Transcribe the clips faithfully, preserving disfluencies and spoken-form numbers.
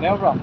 Leo, bro.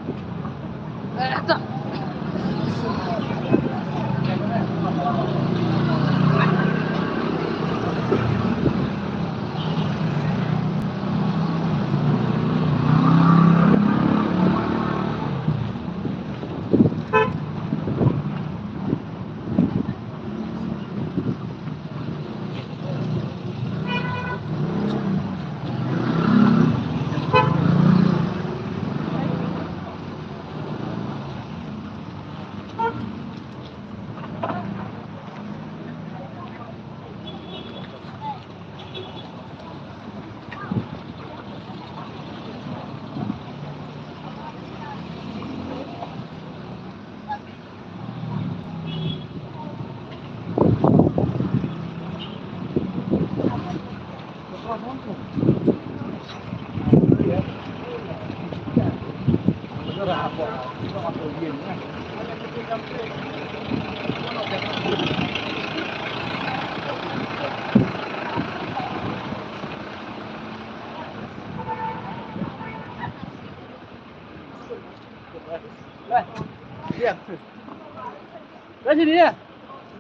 Dah sini ya.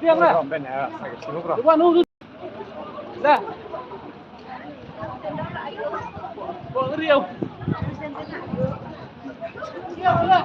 Diam lah. Depan tu. Dah. Kau ngeri kau. Diam lah.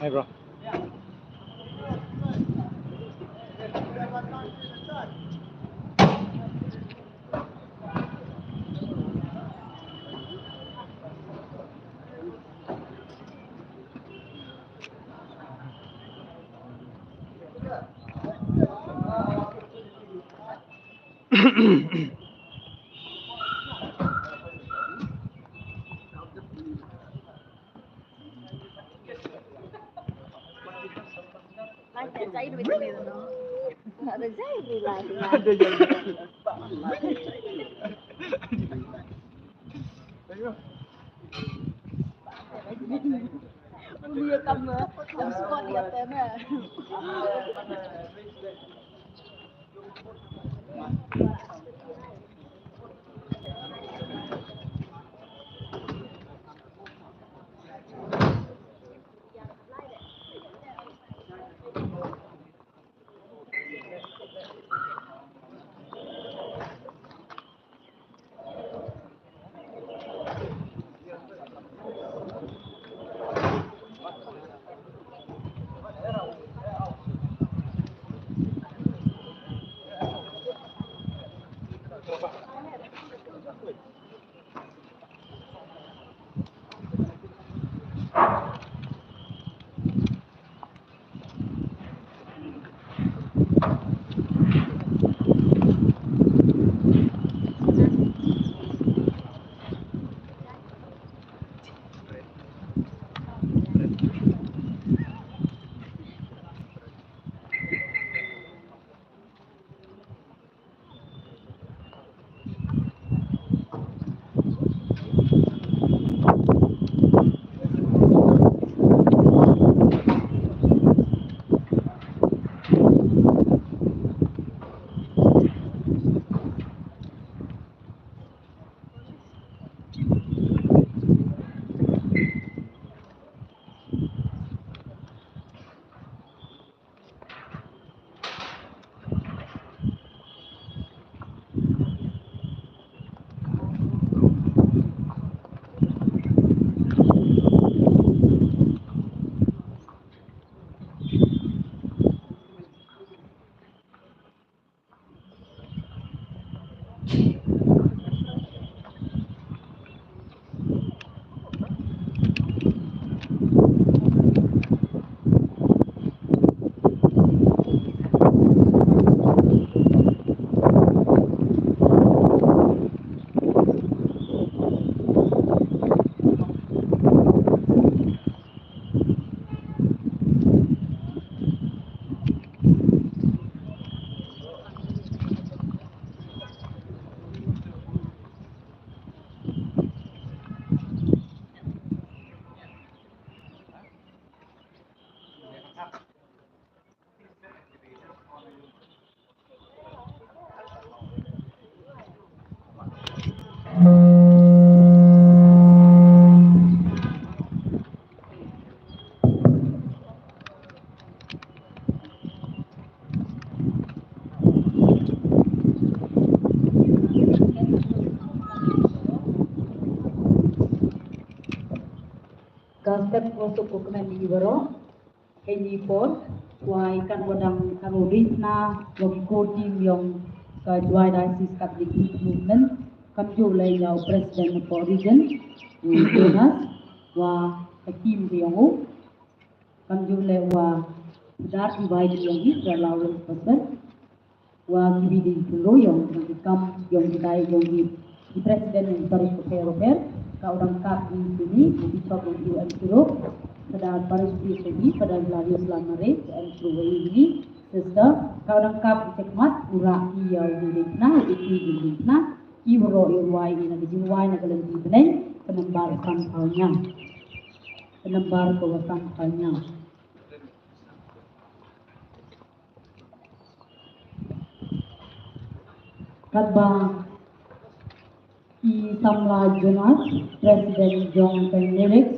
Hey, bro. Ka step ko suk ko kmen ni baro. Hei ni por, wai kan wadang kan wading na, wang ko team yong ka Jowai Diocese Catholic Youth Movement, kam ju lei yau president ko region, Jonas, wa ka team ko yong u, kam ju lei wa dar invite yong i, Brother Lawrence Pastor, wa ki bidi pynroi yong, yong ki kam, yong ki dai, yong ki, ki president yong ki parish bapher bapher, ka u dang kap i sini, u bishop yong ki U M Siro, ka dang parish i sini, ka dang Larius Lamare, U M Siro wa i sini, sister, ka u dang kap i chakmat, u ra i ya u bidi na, u i bidi na, i waro i wai i na bidi wai na ka lenti bneng, ka nambar san phaw nyang. Ka nambar ka wa san phaw nyang. Katba i samla Jonas, president jong ka lyrics,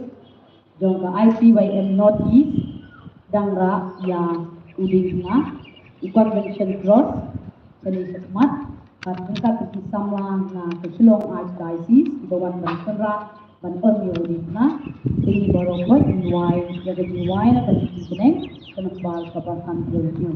jong ka I C Y M North East, dang ra ya u ding na, u convention cross, kani khmat, kat kat i samla na ka Shillong Archdiocese, i bawan ban kynra, ban on ïa u ding na, te ngi baroh ngi wai, ïa ka jingwai na ka jingkyneng, ka nambar kaba san phew hynñiew.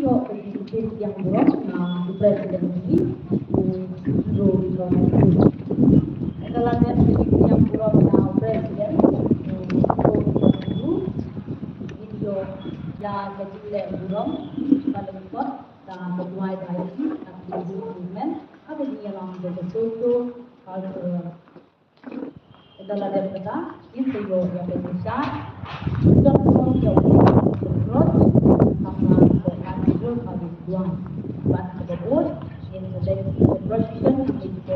ïoh ka jingpdiang burom na u President jong ngi, u Bro John Andrew. Ynda la dep ka jingpdiang burom na u President, u Bro John Andrew, ngin ïoh ïa ka jingleh burom ba lyngkot da ka Jowai Diocese Catholic Youth Movement ha ka jingïalam jong ka Socio Cultural. Ynda la dep kata, ngin sa ïoh ïa ka jingshad. Jong ka jingïalam jong ka Cross, ha ka Cathedral Parish Jowai. Bad kaba bud, ngin sa leit ïa ka procession ha ka jingïalam.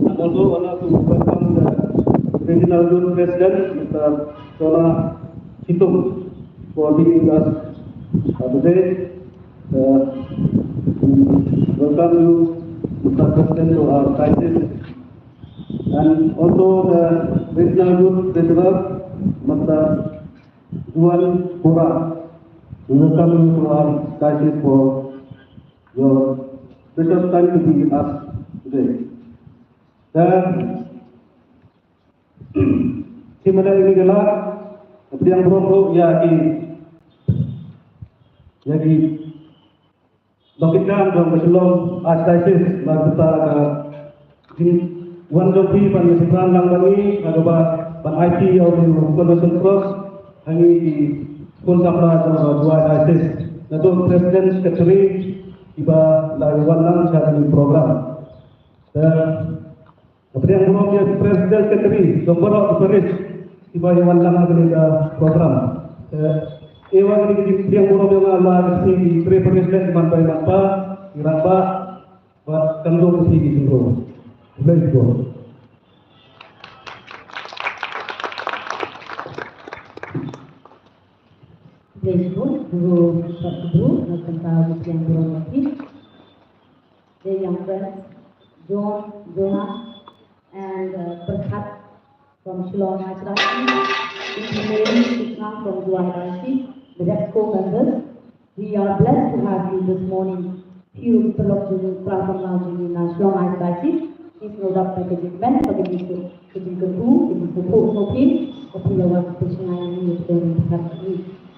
And also, I want to welcome the Regional Youth President, Mister Sona Chitung, for being with us, uh, today. Uh, welcome you, Mister President, to our diocese. And also the Regional Youth Treasurer, Mister Juan Pura. We welcome you to our diocese for your precious time to be with us today. Dan shi mada ini gala, pdiang burom ruh ïa ki, ïa ki nongkitkam jong ka Shillong Archdiocese, ba mynta ka jingwan jong phi ban ïa shaphrang lang bad ngi ha kaba ban aiti ïa u Consolation Cross ha ngi ki khun samla jong ka Jowai Diocese. Naduh President, Secretary kiba la ïa wan lang sha kane ka program. Te nga pdiang burom ïa u President, Secretary jong baroh ki parish kiba ïa wan lang ha kane ka program. Te ïa wan kane ka jingpdiang burom ïa nga la ka sngi ki pre parish leh, ki man bai man pa, ki rangbah, bad kam dei ka sngi ki jingburom. Khublei shibun. Khublei shibun, Guru Sat Guru, na ka bynta ka jingpdiang burom ïa phi. Dear young friends, John, Jonah, and, uh, Perkat from Shillong Archdiocese, Aunty Mary Sitnang from Jowai Diocese, the rest co-members, we are blessed to have you this morning. Phi ruh ki paralok jong ngi, para samla jong ngi na Shillong Archdiocese, ngi sngewdap da ka jingkmen, da ka jingkmen, ka jingkyrkhu, ka jingkyrkhu sngewbha, ka phi la wan pynshai ïa ngi, ïa ka jingkyrkhu.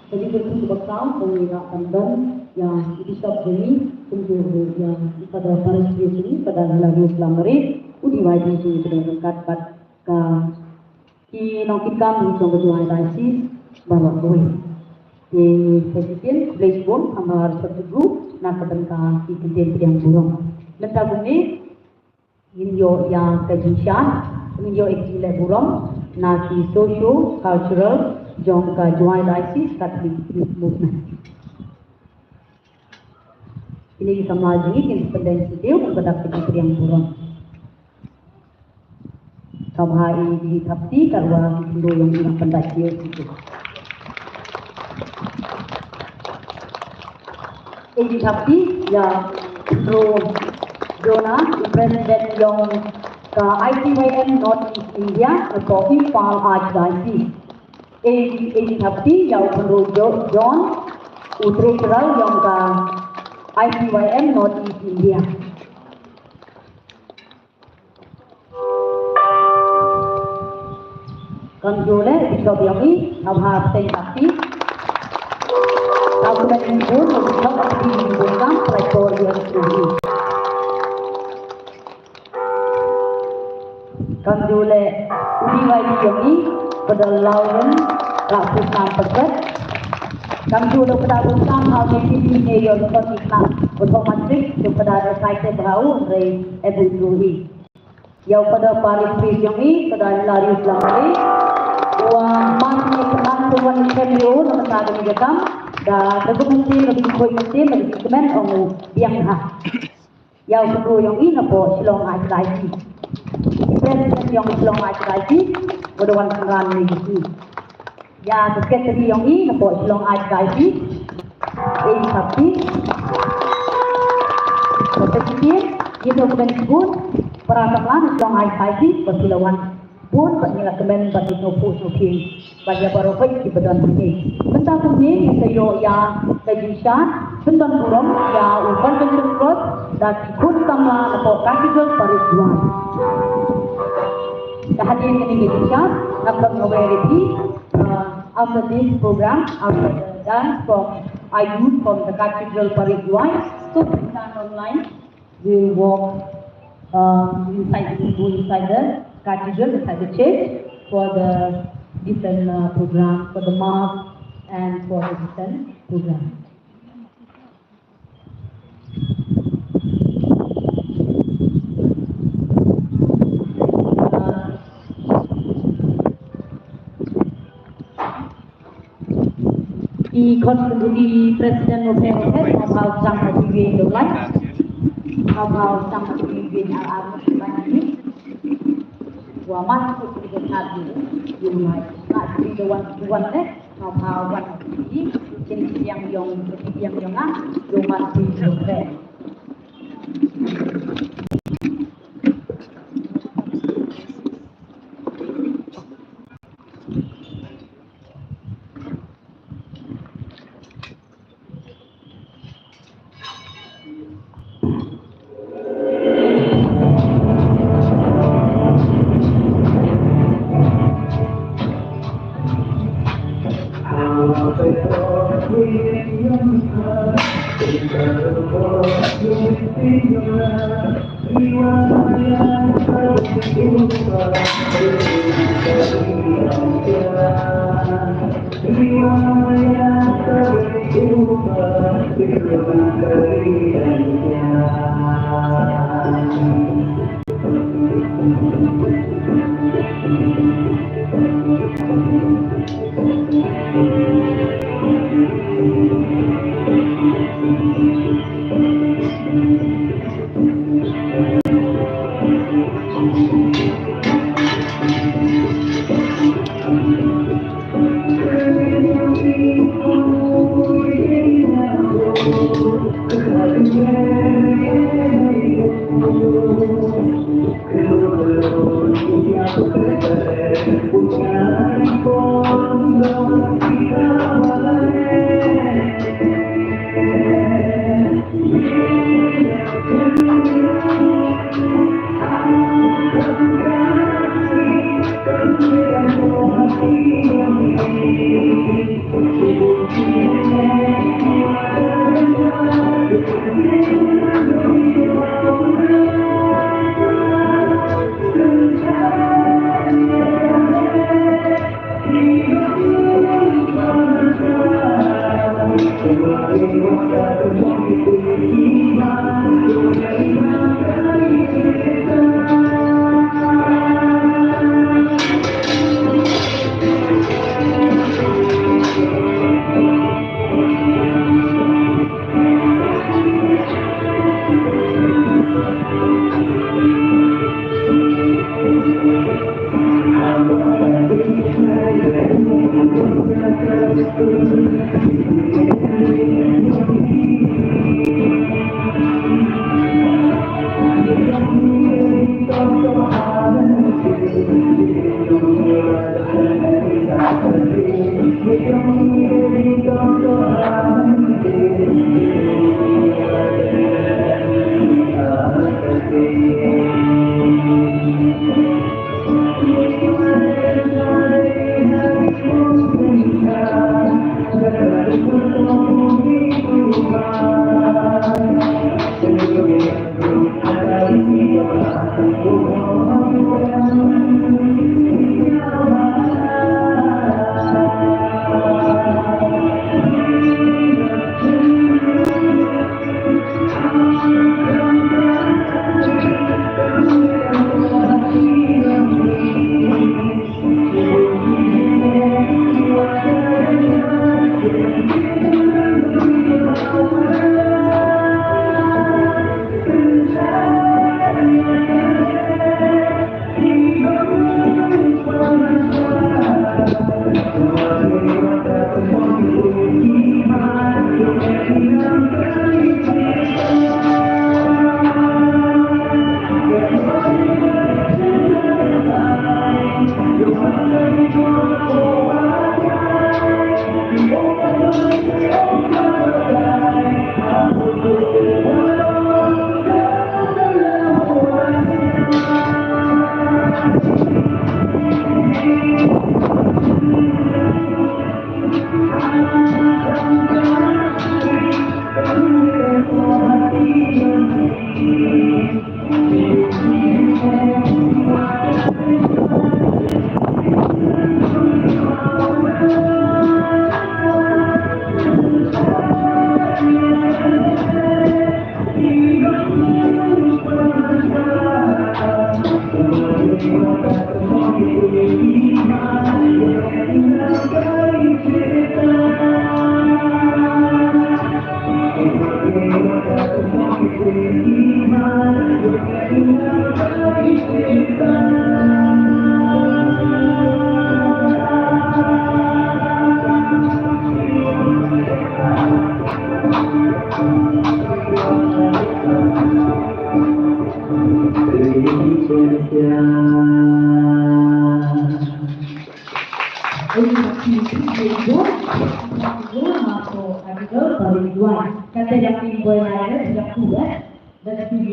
Ka jingkyrkhu kaba khraw ba ngi la pyndonkam ïa i Bishop jong ngi, kumjuh ruh ïa i Father Parish Priest jong ngi, Father Hilarius Lamare, u D Y D jong ngi, pyndonkam kat bad ka ki nongkitkam jong ka Jowai Diocese baroh kawei. Te sa shisien khublei shibun, khamar sha u group na ka bynta ki kyntien pdiang burom. Mynta kumne, ngin ïoh ïa ka jingshad, ngin ïoh ïa ka jingleh burom na ki socio cultural jong ka Jowai Diocese Catholic Youth Movement. Kine ki samla jong ngi kin pyndeng shuh shuh ban pyndap ïa ka jingpdiang burom. Sngewbha ïa ki thapti, katwa ki khyndew ïa ngi ban pyndap shuh shuh. Ïa ki thapti ïa Bro Jonah, u President jong ka I C Y M North East India, ka Imphal Archdiocese. Ei, ei, thapti ïa u Kynrad Jo-, John, u Treasurer jong ka I C Y M North East India. Kumjuh leh u Bishop jong ngi, nga bha bteng thapti. Nga kmen shibun ïa u Bishop, u Bishop kam pynlait por ïa u. Kumjuh leh u D Y D jong ngi, Father Lawrence Raphusnam Paset. Kumjuh leh u Father Busnam ha u ne phi ne ïa u Father Islam, u Thomas Rik, u Father Isaiah Brau, Ray Ebu Ruhi. Ïa u Father Parish Priest jong ngi, Father Hilarius Lamare. Wa man ne kyndan kumwan kem ïa u na ka bynta kane ka kam, da da kumne da kumne da kumne da kumne ong u biang ha. Ïa u Kynrad jong ngi napoh Shillong Archdiocese. President jong Shillong Archdiocese, u da wan kynran ne jong ngi. Ïa ka Secretary jong ngi napoh Shillong Archdiocese, ei thapti. Ka Secretary, ngi sngewkmen shibun, para samla na Shillong Archdiocese, ba phi la wan bun, bad ngi la kmen, bad ngi sngewphuh sngewphieng. Bad ïa baroh peit kiba don hangne. Mynta kumne ngin sa ïoh ïa ka jingshad pyndon burom ïa u Convention Cross da ki khun samla napoh Cathedral Parish Jowai. Da hadien kane ka jingshad, nga khot nga wer ïa phi, uh, after this program, after the dance from our youth from the Cathedral Parish Jowai, so please stand online. We'll walk, um, inside, go inside the cathedral, inside the church for the different, uh, program, for the mass and for the different program. Uh, I khot i president u phe u phe, haba u sdang ha ki wei u lai. Haba u sdang ha ki wei ar ar minit ban ni. Wa mat ku ki khot u lai. Ka ki wan wan le. Haba wan ki kin ki yang yong ki yang yong ah. Yo mat ki yo phe.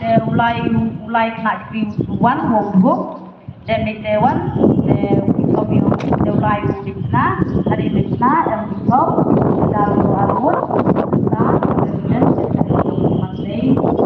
te u lai, u lai khynnah jong phi u wan, u duk. Te mynta wan, te u bishop u, te u lai u dikna, ha dei dikna, em bishop, da u arut, da, te nen, te nen, te nen, te nen,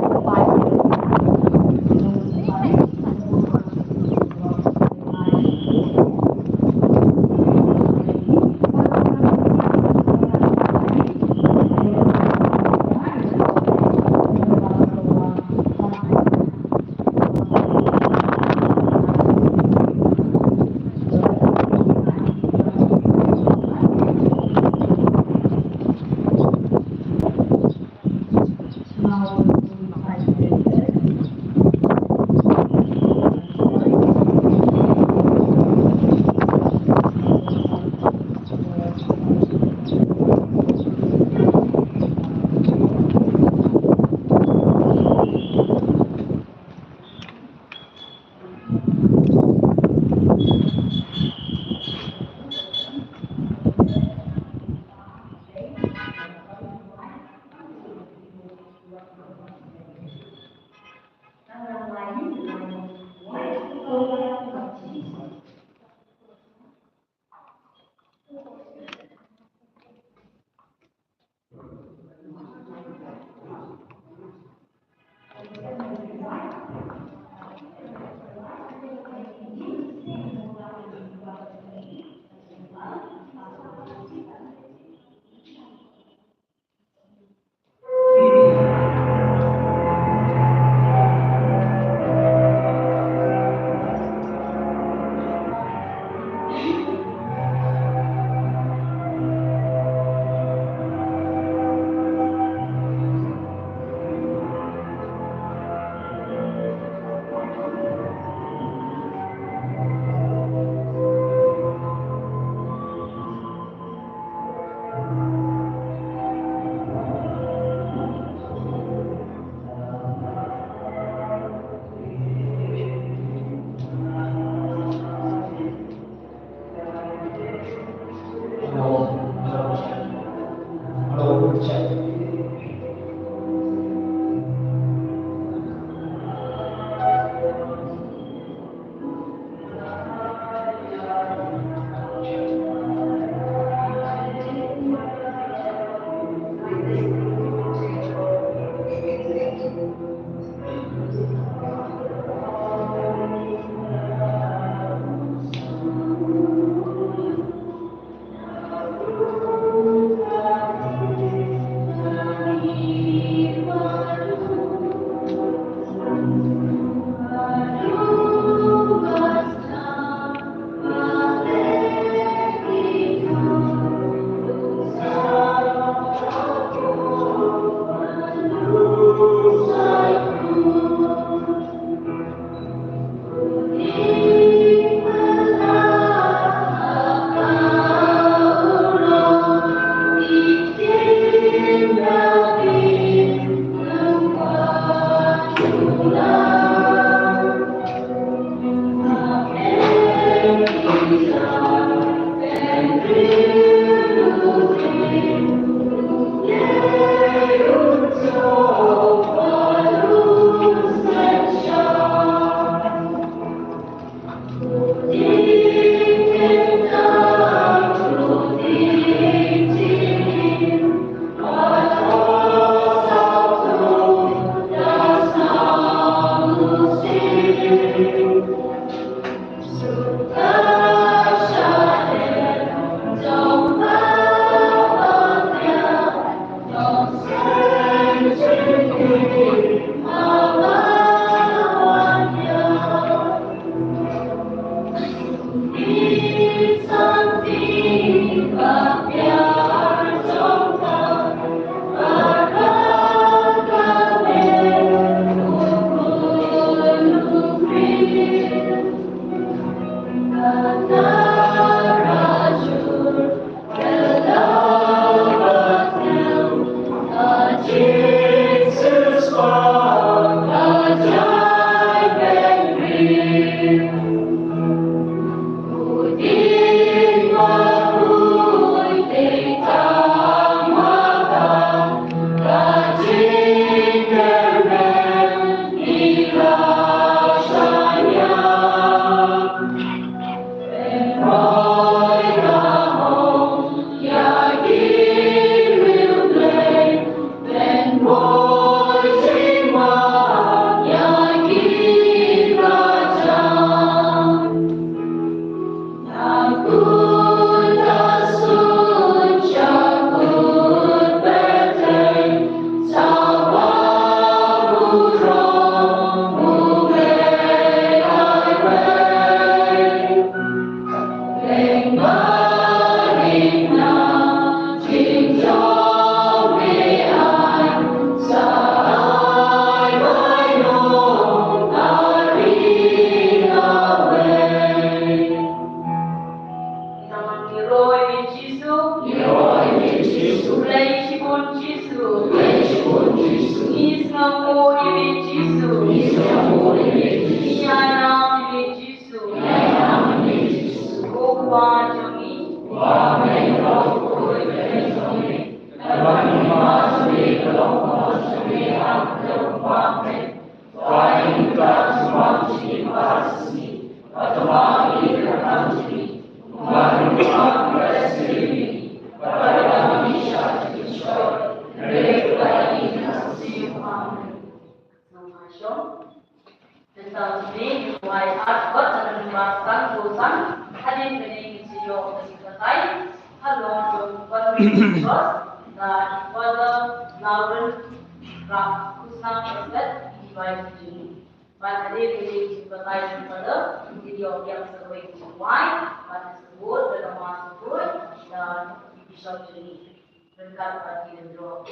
Khublei, hadien kane ngin sa ïoh ka jingbatai halor jong u Convention Cross da i Father Lawrence Rakhusna Prophet, E D Y T J. Bad hadien kane ka jingbatai jong u Father, ngin ïoh biang sa kawei ka jingduwai, bad sa kawei ka jingduwai da i Bishop jong ngi. Ryngkat bad ki lyngdoh.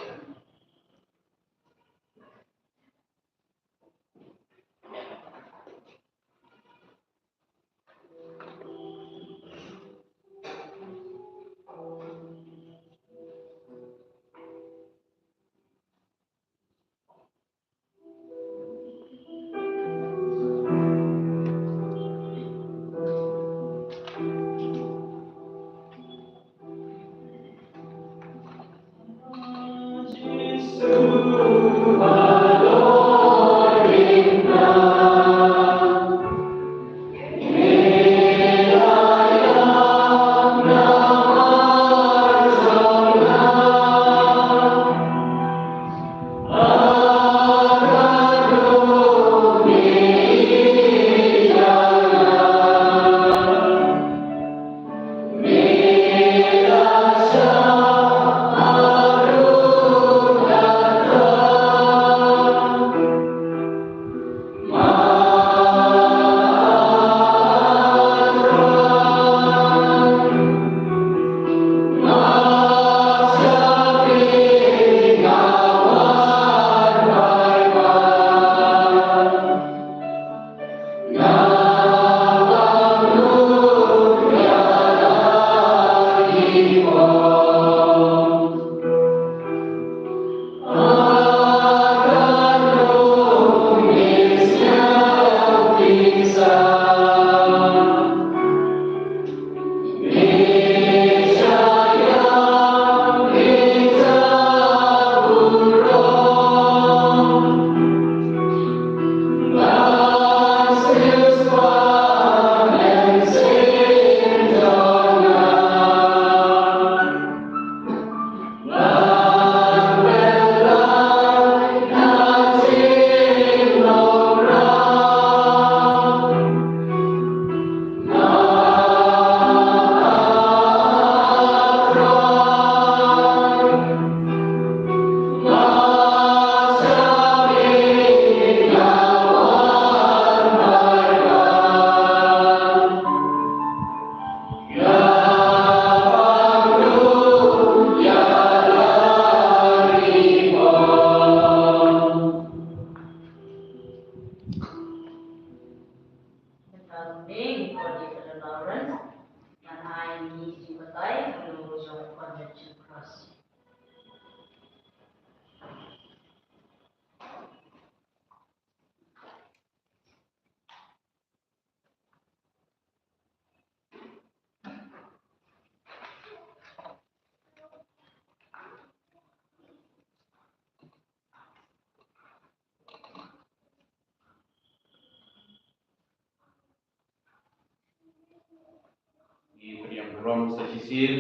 Ngi pdiang burom sa shisien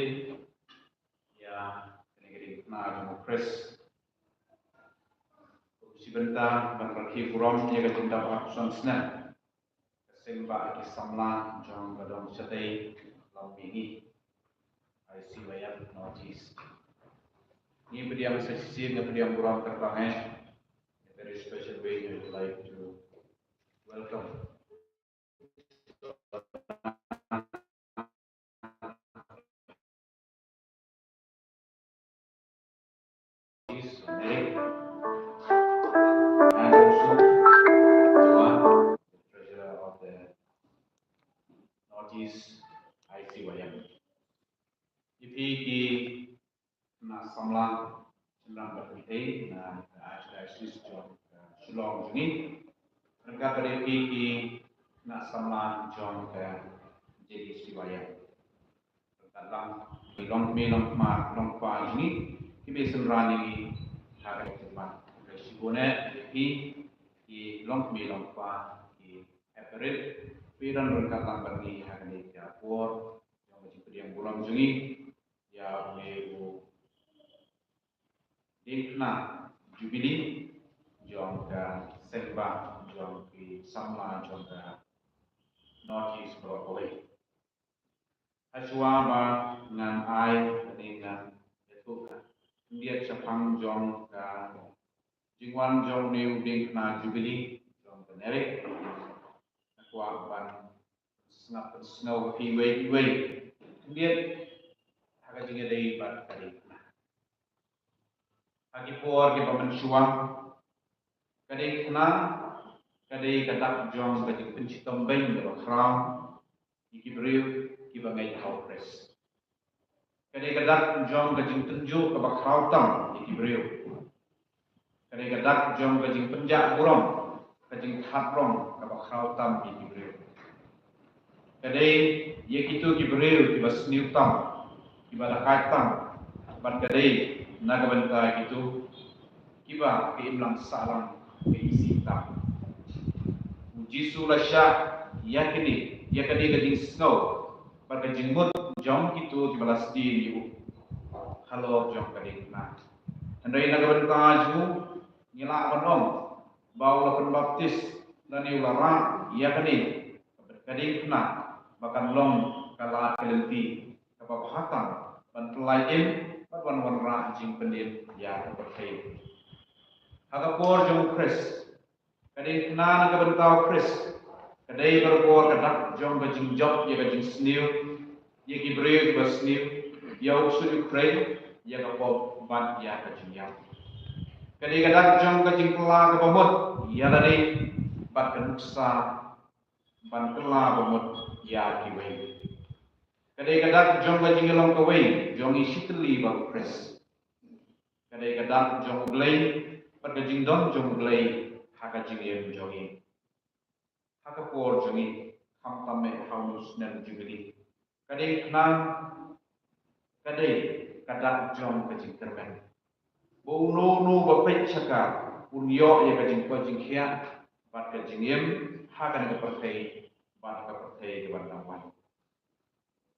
ïa kane ka diengphna jong u Khrist. Shi bynta ban rakhe burom ïa ka jingdap ha ka snem. Ka seng ba ki samla jong ka dong shatei long mihngi. I C Y M North East. Ngi pdiang sa shisien, ngi pdiang burom kyrpang eh. In a very special way, I would like to welcome and also Joan, the treasurer of the Northeast I C Y M. Ïa phi ki khynnah samla shynrang bad kynthei na Archdiocese jong ka Shillong jong ngi. Ryngkat bad ïa phi ki khynnah samla jong ka J D C Y M. Ryngkat lang ki longkmie longkpa longkpa jong ngi kiba ïasynran ïa ngi ha ka jingmut. Khublei shibun ïa phi ki longkmie longkpa ki hep barit ba don ryngkat lang bad ngi ha kane ka por jong ka jingpdiang burom jong ngi ïa une u diengphna Jubili jong ka seng ba jong ki samla jong ka North East baroh kawei. Hashwa ba ngan ai, kane ngan ïathuh ka khyndiat shaphang jong ka jingwan jong une u diengphna Jubilee jong ka NERIC. Nga kwah ban sngap pynsngew ha phi iwei iwei khyndiat ha ka jingïadei bad ka diengphna. Ha ki por kiba mynshuwa, ka diengphna ka dei ka dak jong ka jingpynshitom beiñ kaba khraw ïa ki briew kiba ngeit ha u Khrist. Ka dei ka dak jong ka jingtynjuh kaba khraw tam ïa ki briew. Ka dei ka dak jong ka jingpynjah burom, ka jingthad rong kaba khraw tam ïa ki briew. Ka dei ïa kito ki briew kiba sniew tam, kiba dakaid tam, bad ka dei na ka bynta kito kiba ka imlang sahlang ka isih tam. U Jisu u la shah ïa kane, ïa kane ka jingsngew bad ka jingmut jong kito kiba la sdien ïa u halor jong ka diengphna. Hynrei na ka bynta jong u, ngi lah ban ong ba u la pynbaptis lane u la rah ïa kane ka diengphna ba kan long ka lad ka lynti kaba bha tam ban pynlait im bad ban wanrah jingpynim ïa ka pyrthei. Ha ka por jong u Khrist, ka diengphna na ka bynta u Khrist ka dei barabor ka dak jong ka jingjop ïa ka jingsniew ïa ki briew kiba sniew, ïa u ksuid u khrei, ïa ka pop bad ïa ka jingïap. Ka dei ka dak jong ka jingkylla kaba mut ïa lade bad ka nuksa ban kylla bamut ïa kiwei. Ka dei ka dak jong ka jingïalong kawei jong ngi shi tylli bad u Khrist. Ka dei ka dak jong U Blei bad ka jingdon jong U Blei ha ka jingim jong ngi, ha ka por jong ngi, khamtam eh ha une u snem Jubilee. Ka diengphna ka dei ka dak jong ka jingkyrmen, ba uno uno uba peit sha ka un ïoh ïa ka jingkoit jingkhiah bad ka jingim ha kane ka pyrthei bad ka pyrthei kaban dang wan.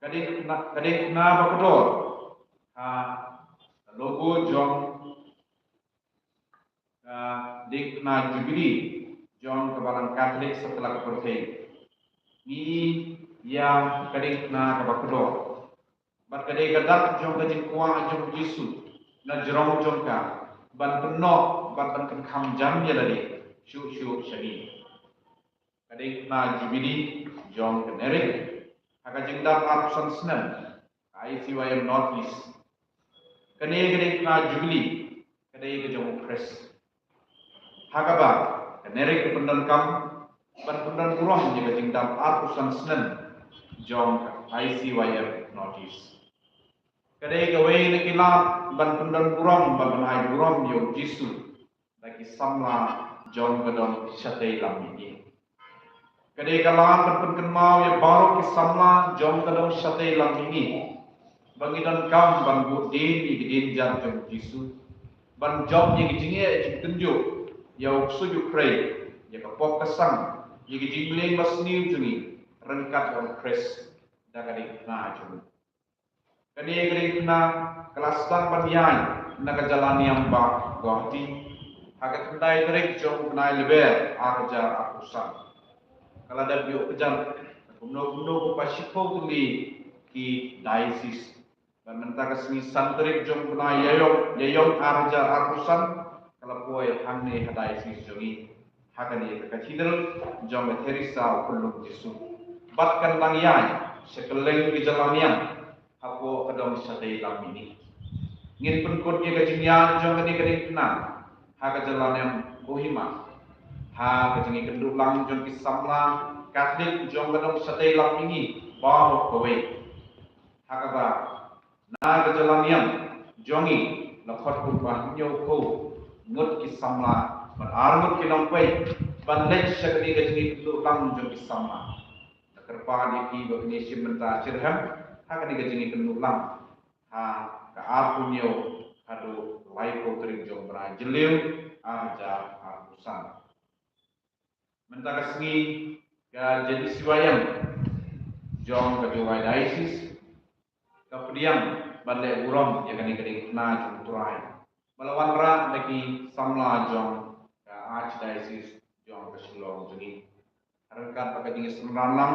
Ka diengphna, ka diengphna ba kordor ha ka logo jong ka diengphna Jubilee jong ka Balang Katholik satlak ka pyrthei. Ngi ïa ka diengphna kaba kordor, bad ka dei ka dak jong ka jingkwah jong u Jisu na jrong jong ka ban pynnoh bad ban pynkham jam ïa lade shuh shuh sha ngi. Ka diengphna Jubilee jong ka NERIC ha ka jingdap arphew san snem ka I C Y M North East. Kane ka diengphna Jubilee ka dei ka jong u Khrist, ha kaba ka NERIC ka pyndonkam ban pyndon burom ïa ka jingdap arphew san snem jong ka I C Y M North East. Ka dei kawei na ki lad ban pyndon burom bad ban ai burom ïa u Jisu da ki samla jong ka dong shatei lam mihngi. Ka dei ka lad ban pynkynmaw ïa baroh ki samla jong ka dong shatei lam mihngi ba ngi donkam ban bud dien ïa ki dienjat jong u Jisu, ban jop ïa ki jingeh jingtynjuh, ïa u ksuid u khrei, ïa ka pop ka sang, ïa ki jingmlien basniew jong ngi ryngkat bad u Khrist da ka diengphna jong u. Kane ka diengphna ka la sdang ban ïaid na ka Jylla Niam Bah Guwahati ha ka khyndai tarik jong u bnai Lber ar hajar arphew san. Ka la dep ïoh kjat kumno kumno kumba shiphew tylli ki diocese. Bad mynta ka sngi san tarik jong u bnai Ïaïong, Ïaïong ar hajar arphew san, ka la poi hangne ha diocese jong ngi, ha kane ka Cathedral jong ka Theresa u Khunlung Jisu. Bad kan dang ïaid sha kylleng ki jylla niam hapoh ka dong shatei lam mihngi. Ngin pynkut ïa ka jingïaid jong kane ka diengphna ha ka jylla niam Kohima, ha ka jingïakynduh lang jong ki samla Katholik jong ka dong shatei lam mihngi baroh kawei. Ha kaba na ka jylla niam jong ngi la khot kumba hynñiewphew ngut ki samla bad ar ngut ki nongpeit ban leit sha kane ka jingïakynduh lang jong ki samla. La kyrpad ïa ki ba kin ïashim bynta shitrhem ha kane ka jingïakynduh lang ha ka arphew hynñiew haduh laiphew tarik jong u bnai Jylliew ar hajar arphew san. Mynta ka sngi ka J B C Y M jong ka Jowai Diocese ka pdiang ban leh burom ïa kane ka diengphna jong u Trai ba la wanrah da ki samla jong ka Archdiocese jong ka Shillong jong ngi. Ryngkat bad ka jingsynran lang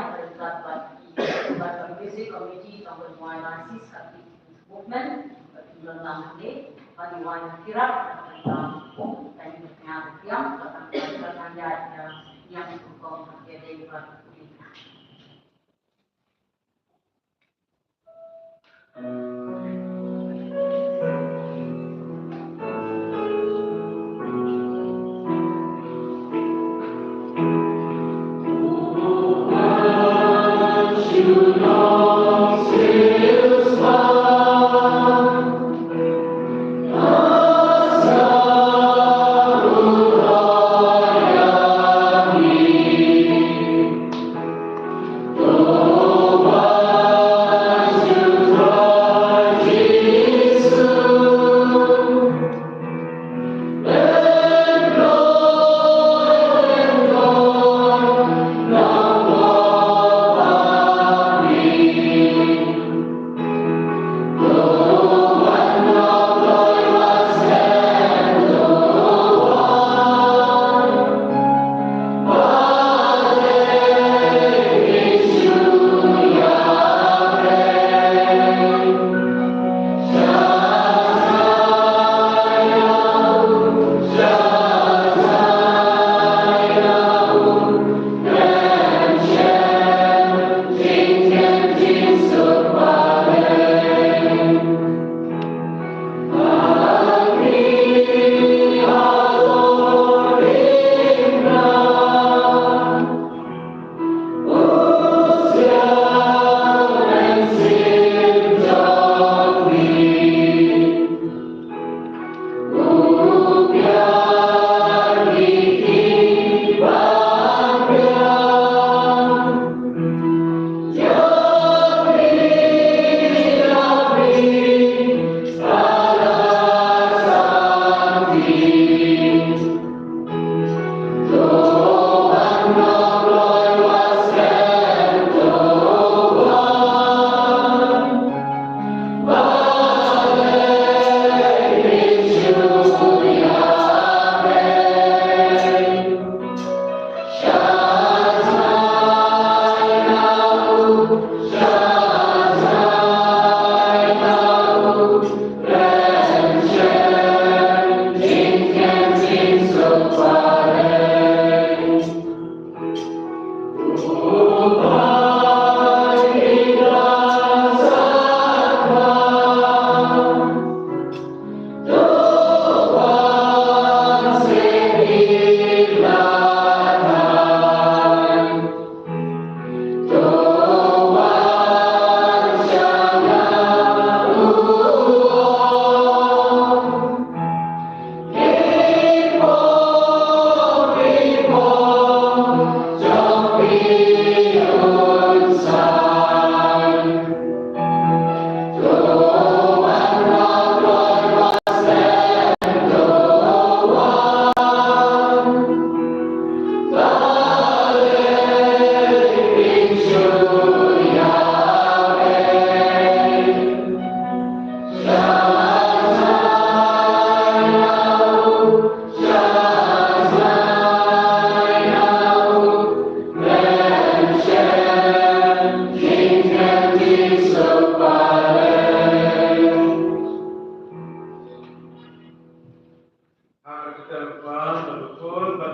bad bad bad music committee jong ka Jowai Diocese Catholic Movement, bad ki don lang hangne, bad ki wai na kirap, bad ki don lang, kan ïa, kan ïa, kan ïa, ïa, ïa,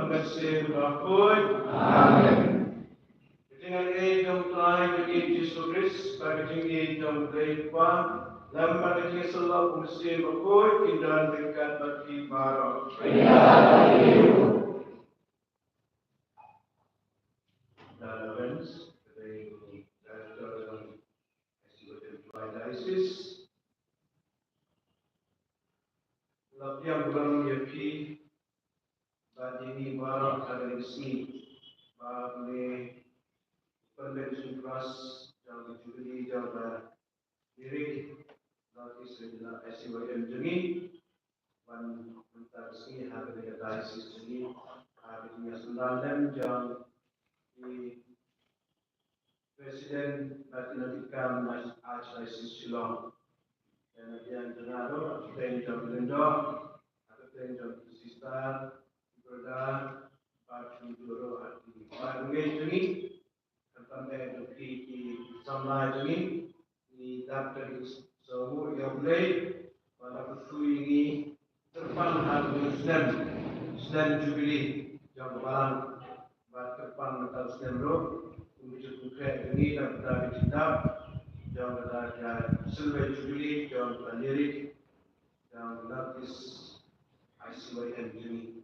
Mynsiem Bakhuid. Amen. Ka jingaiei jong U Trai jong ngi Jisu Khrist, bad ka jingïeit jong U Blei Kpa, lem bad ka jingïasyllok u Mynsiem Bakhuid, kin don ryngkat bad phi baroh. Dada Wens, ka dei u Director jong S C Y M Trai Diocese. La pdiang burom ïa phi bad ïa ngi baroh ha kane ka sngi. Ba une u pynbeit sngewbha jong ka Jubilee jong ka Lyric North East Regional S C Y M jong ngi. Wan mynta ka sngi ha kane ka diocese jong ngi, ha ka jingïasyndon lem jong i President bad ki nongkitkam na Archdiocese Shillong. Ïa na biang jong nga ruh, ha ka kyrteng jong ki lyngdoh, ha ka kyrteng jong ki sister, ki brother, bad kumjuh ruh ha ki, bad ki nongïeit jong ngi, khamtam eh jong ki, ki samla jong ngi, ngi dap ka ri sawdong ïa U Blei, ba la kyrkhu ïa ngi kyrpang ha kane u snem, snem Jubilee jong ka Balang, bad kyrpang mynta u snem ruh, kum ka jingpynkhreh jong ngi na ka bynta ka jingdap jong kata ka Silver Jubilee jong ka Lyric jong ka North East I C Y M jong ngi.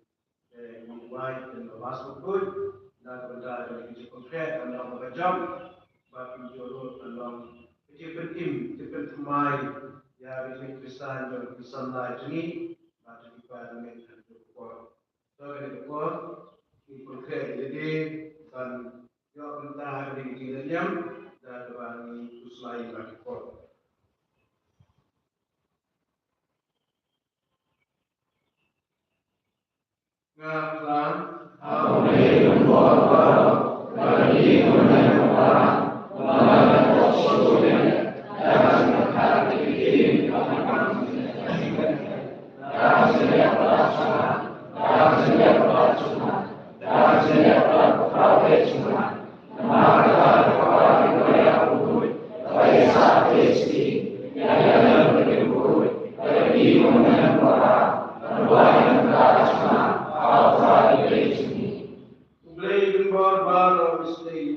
Te ngi duwai, te ngi bas bakhuid na ka bynta ka jingpynkhreh, kan long kaba jop, bad kumjuh ruh kan long ka jingpynim, jingpynthymmai ïa ka jingim Khristan jong ki samla jong ngi, bad jong ki para ngeit ha kane ka por. To ha kane ka por, ngi pynkhreh ïa lade ban ïoh bynta ha kane ka jingïalam, da kaba ngi khuslai ïa ka por. Nga klang. U Blei u don bor baroh, u Blei jong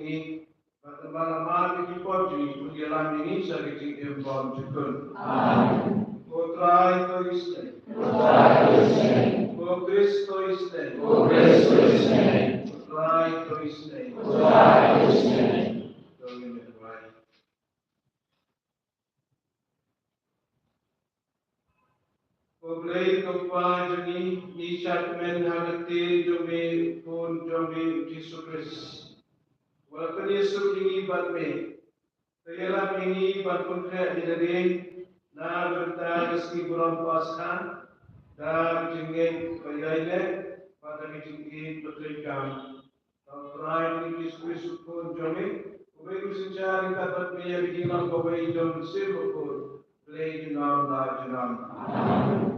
ngi, bad namar ka jingpynïap jong u, un ïalam ïa ngi sha ka jingim bymjukut. Amen. Ko Trai to ïasnoh. Ko Trai to ïasnoh. Ko Khrist to ïasnoh. Ko Khrist to ïasnoh. Ko Trai to ïasnoh. Ko Trai to ïasnoh. To ngin ïa duwai. Ko Blei ko Kpa jong ngi, ngi shah kmen ha ka ktien jong me, u Khun jong me u Jisu Khrist, uba la pynïasuk ïa ngi bad me. To ïalam ïa ngi ban pynkhreh ïa lade na ka bynta ka sngi burom Paskha, da ka jingngeit ba ïaineh bad da ka jingïeit ba treikam. Ba U Trai jong ngi Jisu Khrist u Khun jong me, uba u synshar ryngkat bad me ha ka jinglong kawei jong u Mynsiem Bakhuid, Blei junom la junom. Amen.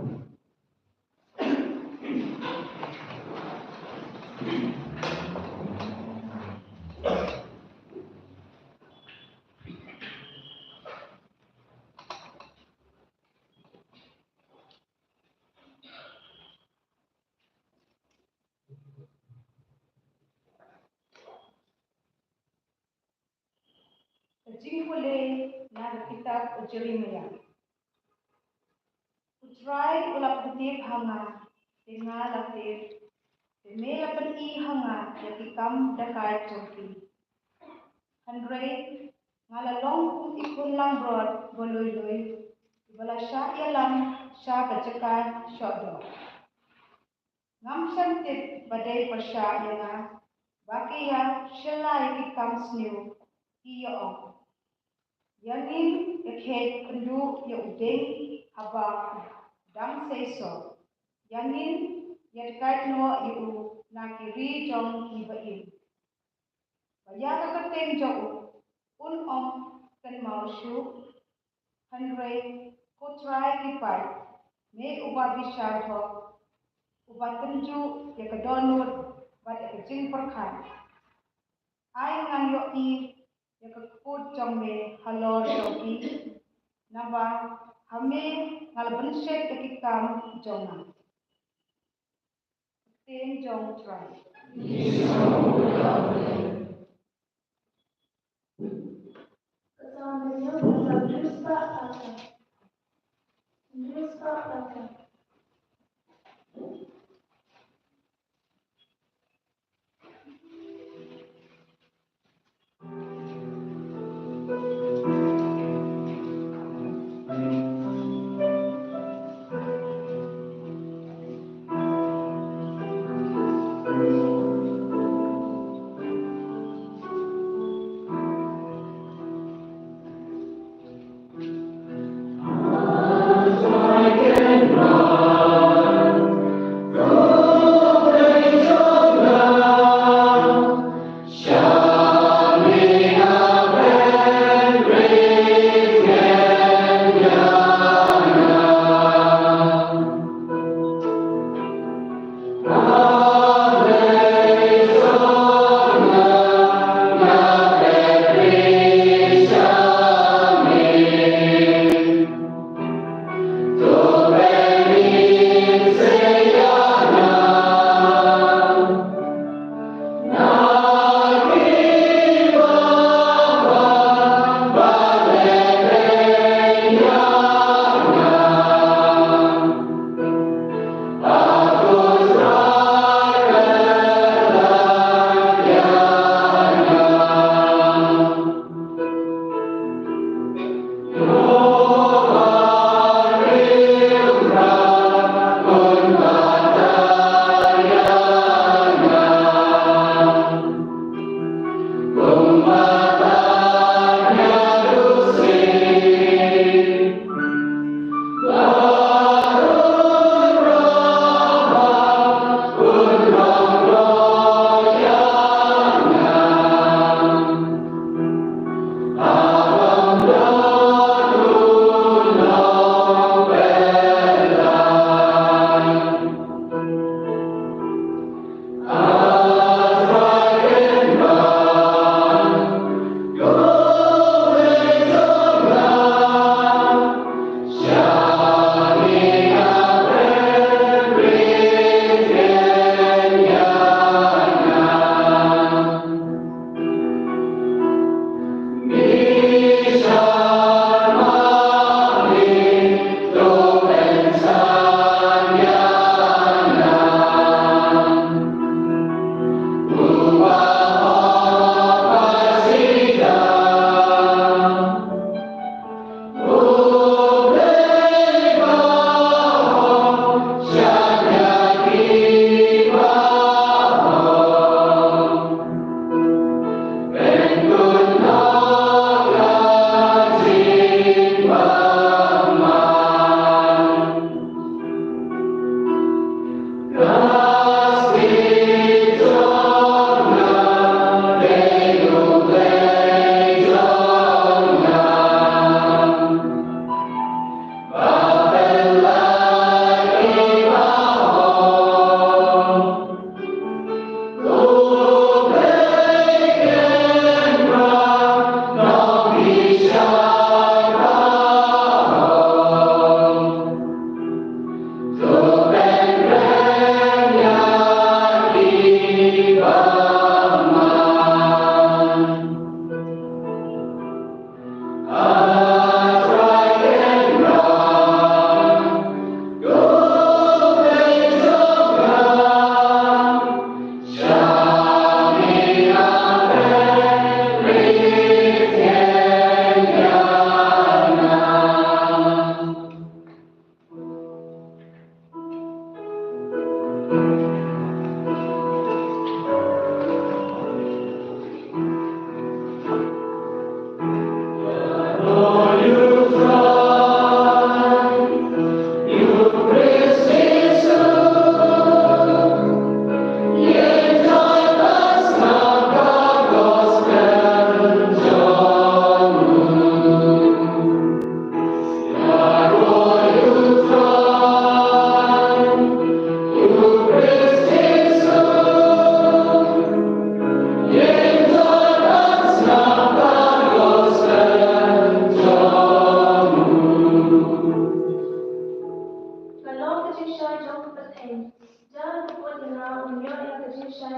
Ka jingpule na ka kitab u Jeremiah. U Trai u la pyntip ha nga, te nga la tip, te me la pyni ha nga ïa ki kam dakaid jong ki. Hynrei nga la long kum i khun langbrot ba lui lui, ba la shah ïalam sha ka jaka shoh doh. Ngam shym tip ba dei pyrshah ïa nga ba ki ïa shylla ïa ki kam sniew, ki ïa ong, ïa ngin ïa khet kynduh ïa u dieng haba dang seisoh, ïa ngin ïa dakaid noh ïa u na ki ri jong ki ba im. Ba ïa ka kyrteng jong u un ong, Kynmaw shuh. Hynrei ko Trai ki paid, me uba bishar hok, uba tynjuh ïa ka dohnud bad ïa ka jingpyrkhat, ai ngan ïohi ïa ka kput jong me halor jong ki, naba ha me nga la pynshet ïa ki kam jong nga. ktien jong U Trai. Ka Salm hynñiew, dkhot hynriew spah arphew. Hynriew spah arphew.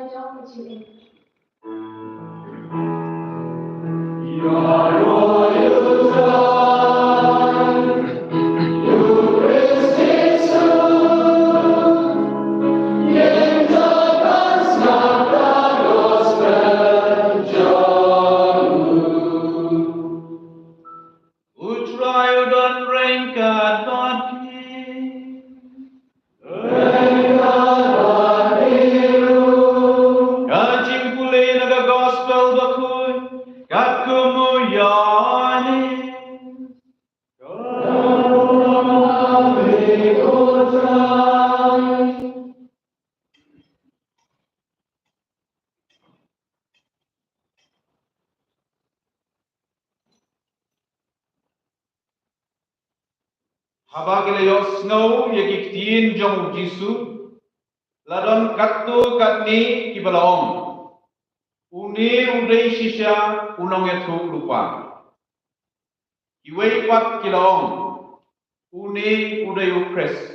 U Trai u don ryngkat bad phi. Ka jingpule na ka Gospel Bakhuid katkum u Ïoannis. Haba ki la ïohsngew ïa ki ktien jong u Jisu, la don katto katne kiba la ong, "Une u dei shisha u nongïathuhlypa." Kiwei pat ki la ong, "Une u dei u Khrist."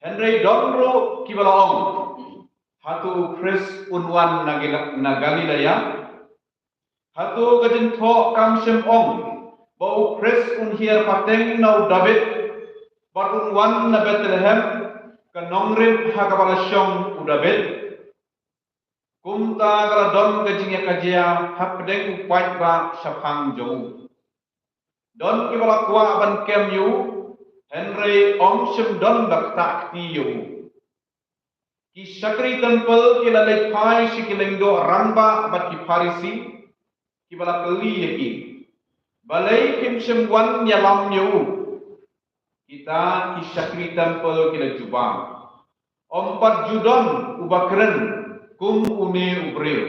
Hynrei don ruh kiba la ong, "Hato u Khrist un wan na Gila-, na Galilea? Hato ka jingthoh kam shym ong ba u Khrist un hiar pateng na u Dabid, bad un wan na Bethlehem, ka nongrim ha kaba la shong u Dabid?" Kumta ka la don ka jingïakajia hapdeng u paidbah shaphang jong u. Don kiba la kwah ban kem ïa u, hynrei ym shym don ba ktah kti ïa u. Ki shakri templ ki la leit phai sha ki lyngdoh rangbah bad ki Pharisi, kiba la kylli ïa ki, "Balei phim shym wan ïalam ïa u?" Kita ki shakri templ ki la jubab, "Ym pat ju don uba kren kum une u briew."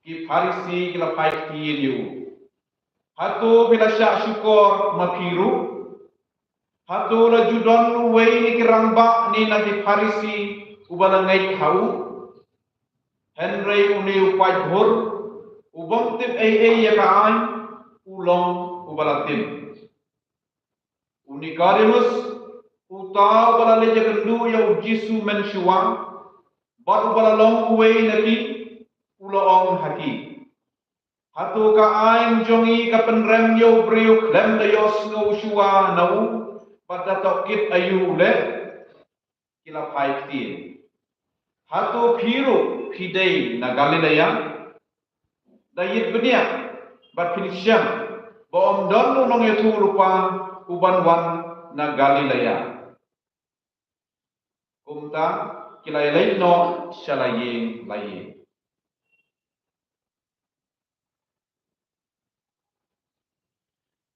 Ki Pharisi ki la phai ktien ïa u, "Hato phi la shah shukor ma phi ruh? Hato la ju don uwei na ki rangbah ne na ki Pharisi uba la ngeit ha u?" Hynrei une u paidbah u bym tip ei ei ïa ka aiñ, u long uba la tim. U Nikodemus, uta uba la leit ïakynduh ïa u Jisu mynshuwa, bad uba la long uwei na ki, u la ong ha ki, "Hato ka aiñ jong ngi ka pynrem ïa u briew khlem da ïohsngew shuwa na u bad da tohkit aïu u leh?" Ki la phai ktien, "Hato phi ruh phi dei na Galilea? Da ïit bniah bad phin shem ba ym don u nongïathuhlypa uban wan na Galilea." Kumta ki la ïaleit noh sha la ïing la ïing.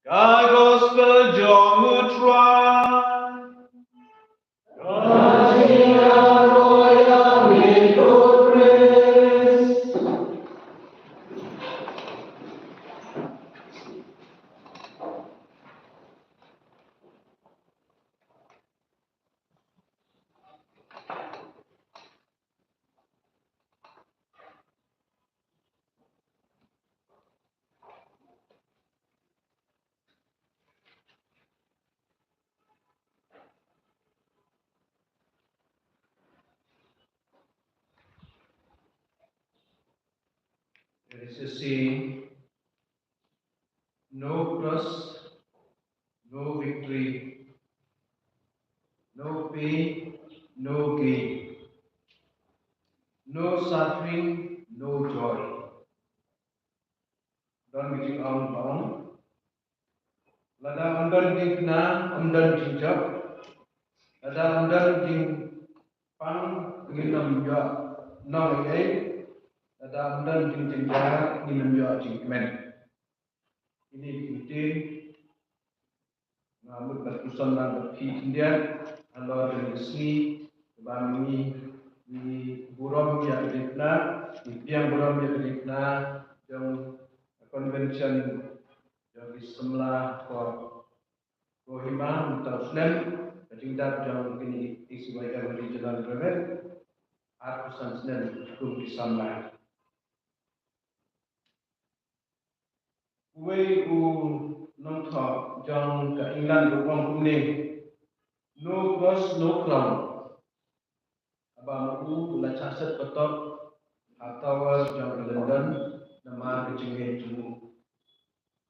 Ka Gospel jong u Trai. Ka jingïaroh ïa ngi, ko Khrist. There is a saying, "No cross, no victory, no pain, no gain, no suffering, no joy." Don ka jingong ba ong, lada ym don jingkna, ym don jingjop. Lada ym don jingpang, ngin ym ïoh nong ei ei. Lada ym don jingjynjar, ngin ym ïoh jingkmen. Kine ki ktien nga mut ban pynshong lang bad phi khyndiat halor jong ka sngi kaba ngi, ngi burom ïa ka jingkna, ngi pdiang burom ïa ka jingkna jong ka convention jong ki samla Kohima mynta u snem, ka jingdap jong kine ki A C Y M Regional Remit, arphew san snem kum ki samla. Uwei u nongthoh jong ka England u ong kumne, "No cross, no crown." ba ma u la shah set patok ha tower jong ka London namar ka jingngeit jong u.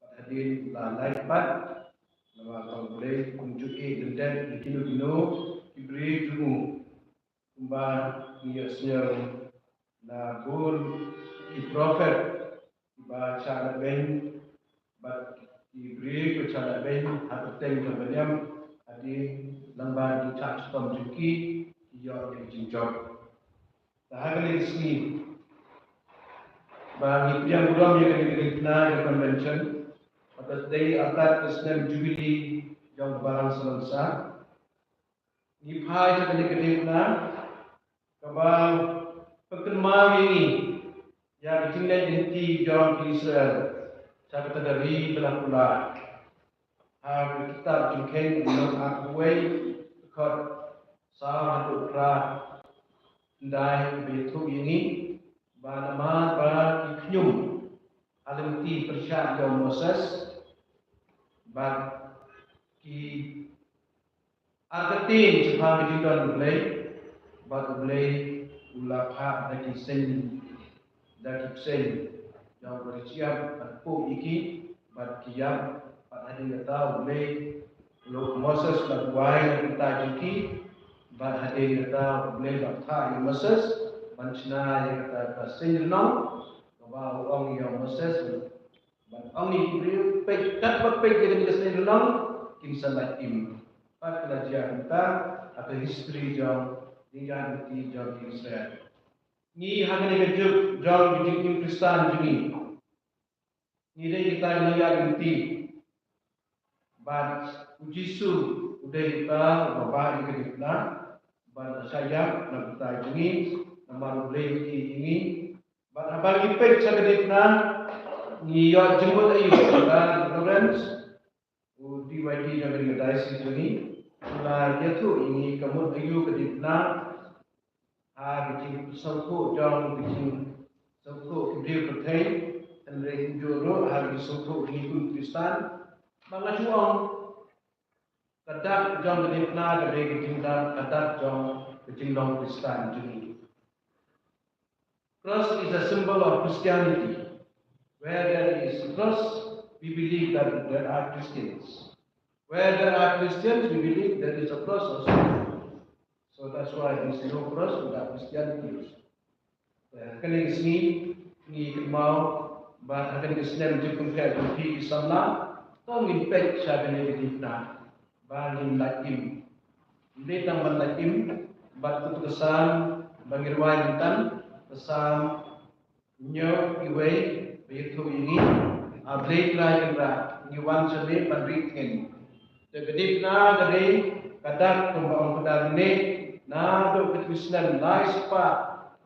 Bad hadien la lait pat, namar ba U Blei um ju ïeh lyndet ïa kino kino ki briew jong u. Kumba ngi ïohsngew na bun ki prophet kiba shah lehbeiñ bad ki briew kiba shah lehbeiñ ha ka kyrteng jong ka niam, hadien lyngba ki jingshah shitom jong ki, ki ïoh ïa ka jingjop. Te ha kane ka sngi ba ngi pdiang burom ïa kane ka dei thna ïa ka convention, bad ka dei artat ka snem jubili jong ka Balang Salonsar. Ngi phai sha kane ka dei thna kaba pynkynmaw ïa ngi ïa ka jingleit lynti jong ki Israel sha kata ka ri ba la kular. Ha ka kitab Jingkheiñ lynnong arphew wei, dkhot saw haduh phra, ynda ba ïathuh ïa ngi ba namar ba ki khñium ha lynti pyrshah ïa u Moses bad ki ar ktien shaphang ka jingdon U Blei, bad U Blei u la phah da ki seng, da ki bseiñ jong ka ri shyiap, bad puh ïa ki bad ki ïap. Bad hadien kata U Blei, u Moses u la duwai na ka bynta jong ki, bad hadien kata U Blei u la phah ïa u Moses ban shna ïa kata ka seng lynnong, kaba u ong ïa u Moses, ban ong ïa ki briew, peit, katba peit ïa kane ka seng lynnong, kin sa lait im. Bad ka la jia kumta ha ka history jong ka jingïaid lynti jong ki Israel. Ngi ha kane ka juk jong ka jingim Khristan jong ngi, ngi dei kita ki nongïaid lynti. Bad u Jisu u dei uta uba bah ïa ka dei thna, bad u la shah ïap na ka bynta jong ngi, namar U Blei u ïeit ïa ngi. Bad haba ngi peit sha ka dei thna, ngi ïoh jingmut aïu? Brother Lawrence, u D Y D jong ka dei ka diocese jong ngi, u la ïathuh ïa ngi ka mut aïu ka dei thna ha ka jingsngewthuh jong ka jingsngewthuh ki briew pyrthei. Hynrei kumjuh ruh ha ka jingsngewthuh jong ngi kum Khristan, ba nga shu ong ka dak jong ka dei thna ka dei ka jingdak, ka dak jong ka jinglong Khristan jong ngi. Cross is a symbol of Christianity. Where there is a cross, we believe that there are Christians. Where there are Christians, we believe there is a cross also. So that's why there is no cross without Christianity also. Eh, kane ka sngi ngi kynmaw ba ha kane ka snem jingpynpheh jong phi ki samla, to ngin peit sha kane ka dei thna ba ngin lait im. Ym dei tang ban lait im bad katu ka Salm ba ngi rwai mynta, ka Salm hynñiew wei ba ïathuh ïa ngi, A Blei Trai Kynrad, ngi wan sha me ban ri tngen. Te ka dei thna ka dei ka dak kumba ong ka dak ne, naduh ka twi snem lai spah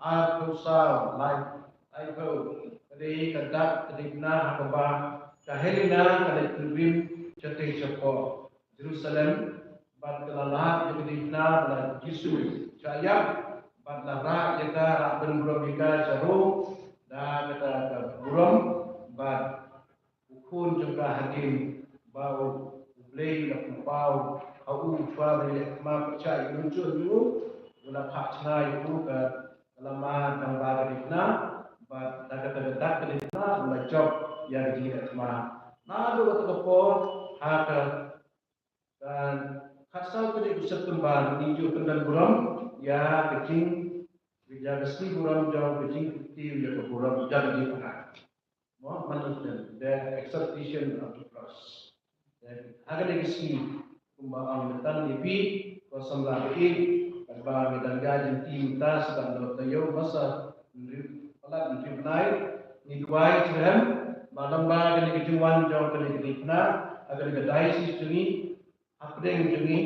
arphew saw, lai, laiphew, ka dei ka dak ka dei thna ha kaba ka Helena ka leit pilgrim shatei shapoh Jerusalem, bad ka la lap ïa ka dei thna ba la Jisu shah ïap, bad la rah ïa ka, rah ban burom ïa ka sha Rom da kata ka burom, bad u khun jong ka hadien ba U Blei u la pynpaw ha u, u shuwa ban ïaleh thma pyrshah ïa u nongshun jong u, u la phah shna ïa u ka, ka lama tang ba ka dei thna, bad da kata ka dak ka dei thna u la jop ïa ka jingïaleh thma. Naduh kata ka por ha ka, ka khatsaw tarik u September ngi ju pynlong burom ïa ka jing, ïa ka sngi burom jong ka jingkyntu ïa ka burom jong ka jingpynah. Mo, man u ten, the exaltation of the cross. Ha kane ka sngi kumba ong mynta ïa phi ko samla ba ïeit, katba ngi dang ïaid lynti mynta sa ka dei taïew masa hynriew palat hynriew bnai, ngi duwai jyrhem ba lyngba kane ka jingwan jong kane ka dei thna ha kane ka diocese jong ngi, hapdeng jong ngi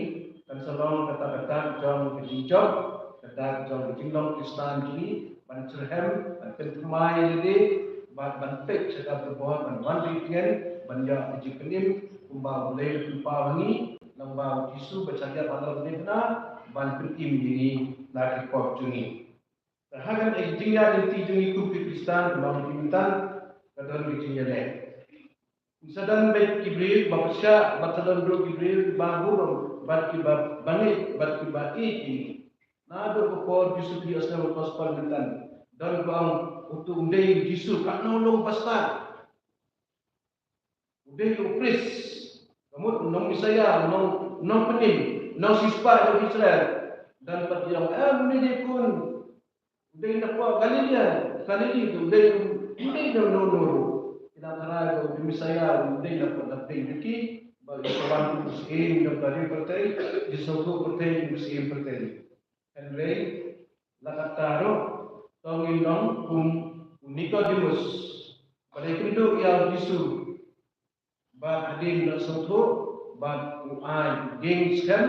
kan sa long kata ka dak jong ka jingjop, ka dak jong ka jinglong Khristan jong ngi, ban jyrhem, ban pynthymmai ïa lade, bad ban peit sha ka bor, ban wan ri tngen, ban ïoh ka jingpynim kumba U Blei u la pynpaw ha ngi lyngba U Jisu ba shah ïap ha ka dei thna, ban pynim ïa ngi na ki pop jong ngi. Te ha kane ka jingïaid lynti jong ngi kum ki Khristan, kumba ngi mynta ka don ka jingïaleh. Sa don beit ki briew ba pyrshah, bad sa don ruh ki briew kiba burom, bad kiba bangeit, bad kiba ïeit ïa ngi. Naduh ka por Jisu ki ïoh snem ha kospan mynta, don ba ong uto um dei u Jisu, katno long u bastad. U dei u priest, ka mut u nong Messiah, u nong, u nongpynim, u nongsiewspah jong Israel. Don pat ki ong, eh, une dei khun, u dei na pdeng Galilee, Galilee, u dei, u dei na no no no. Ki la tharai ba u dei Messiah, u dei na pdeng, na pdeng jong ki, ba u sa wan u syiem jong ka ri pyrthei, u sngewthuh pyrthei, u syiem pyrthei. Hynrei la katta ruh, to ngin long kum u Nicodemus, ba dei kynduh ïa u Jisu. Bad hadien ba la sngewthuh, bad u ai u ïing skhem,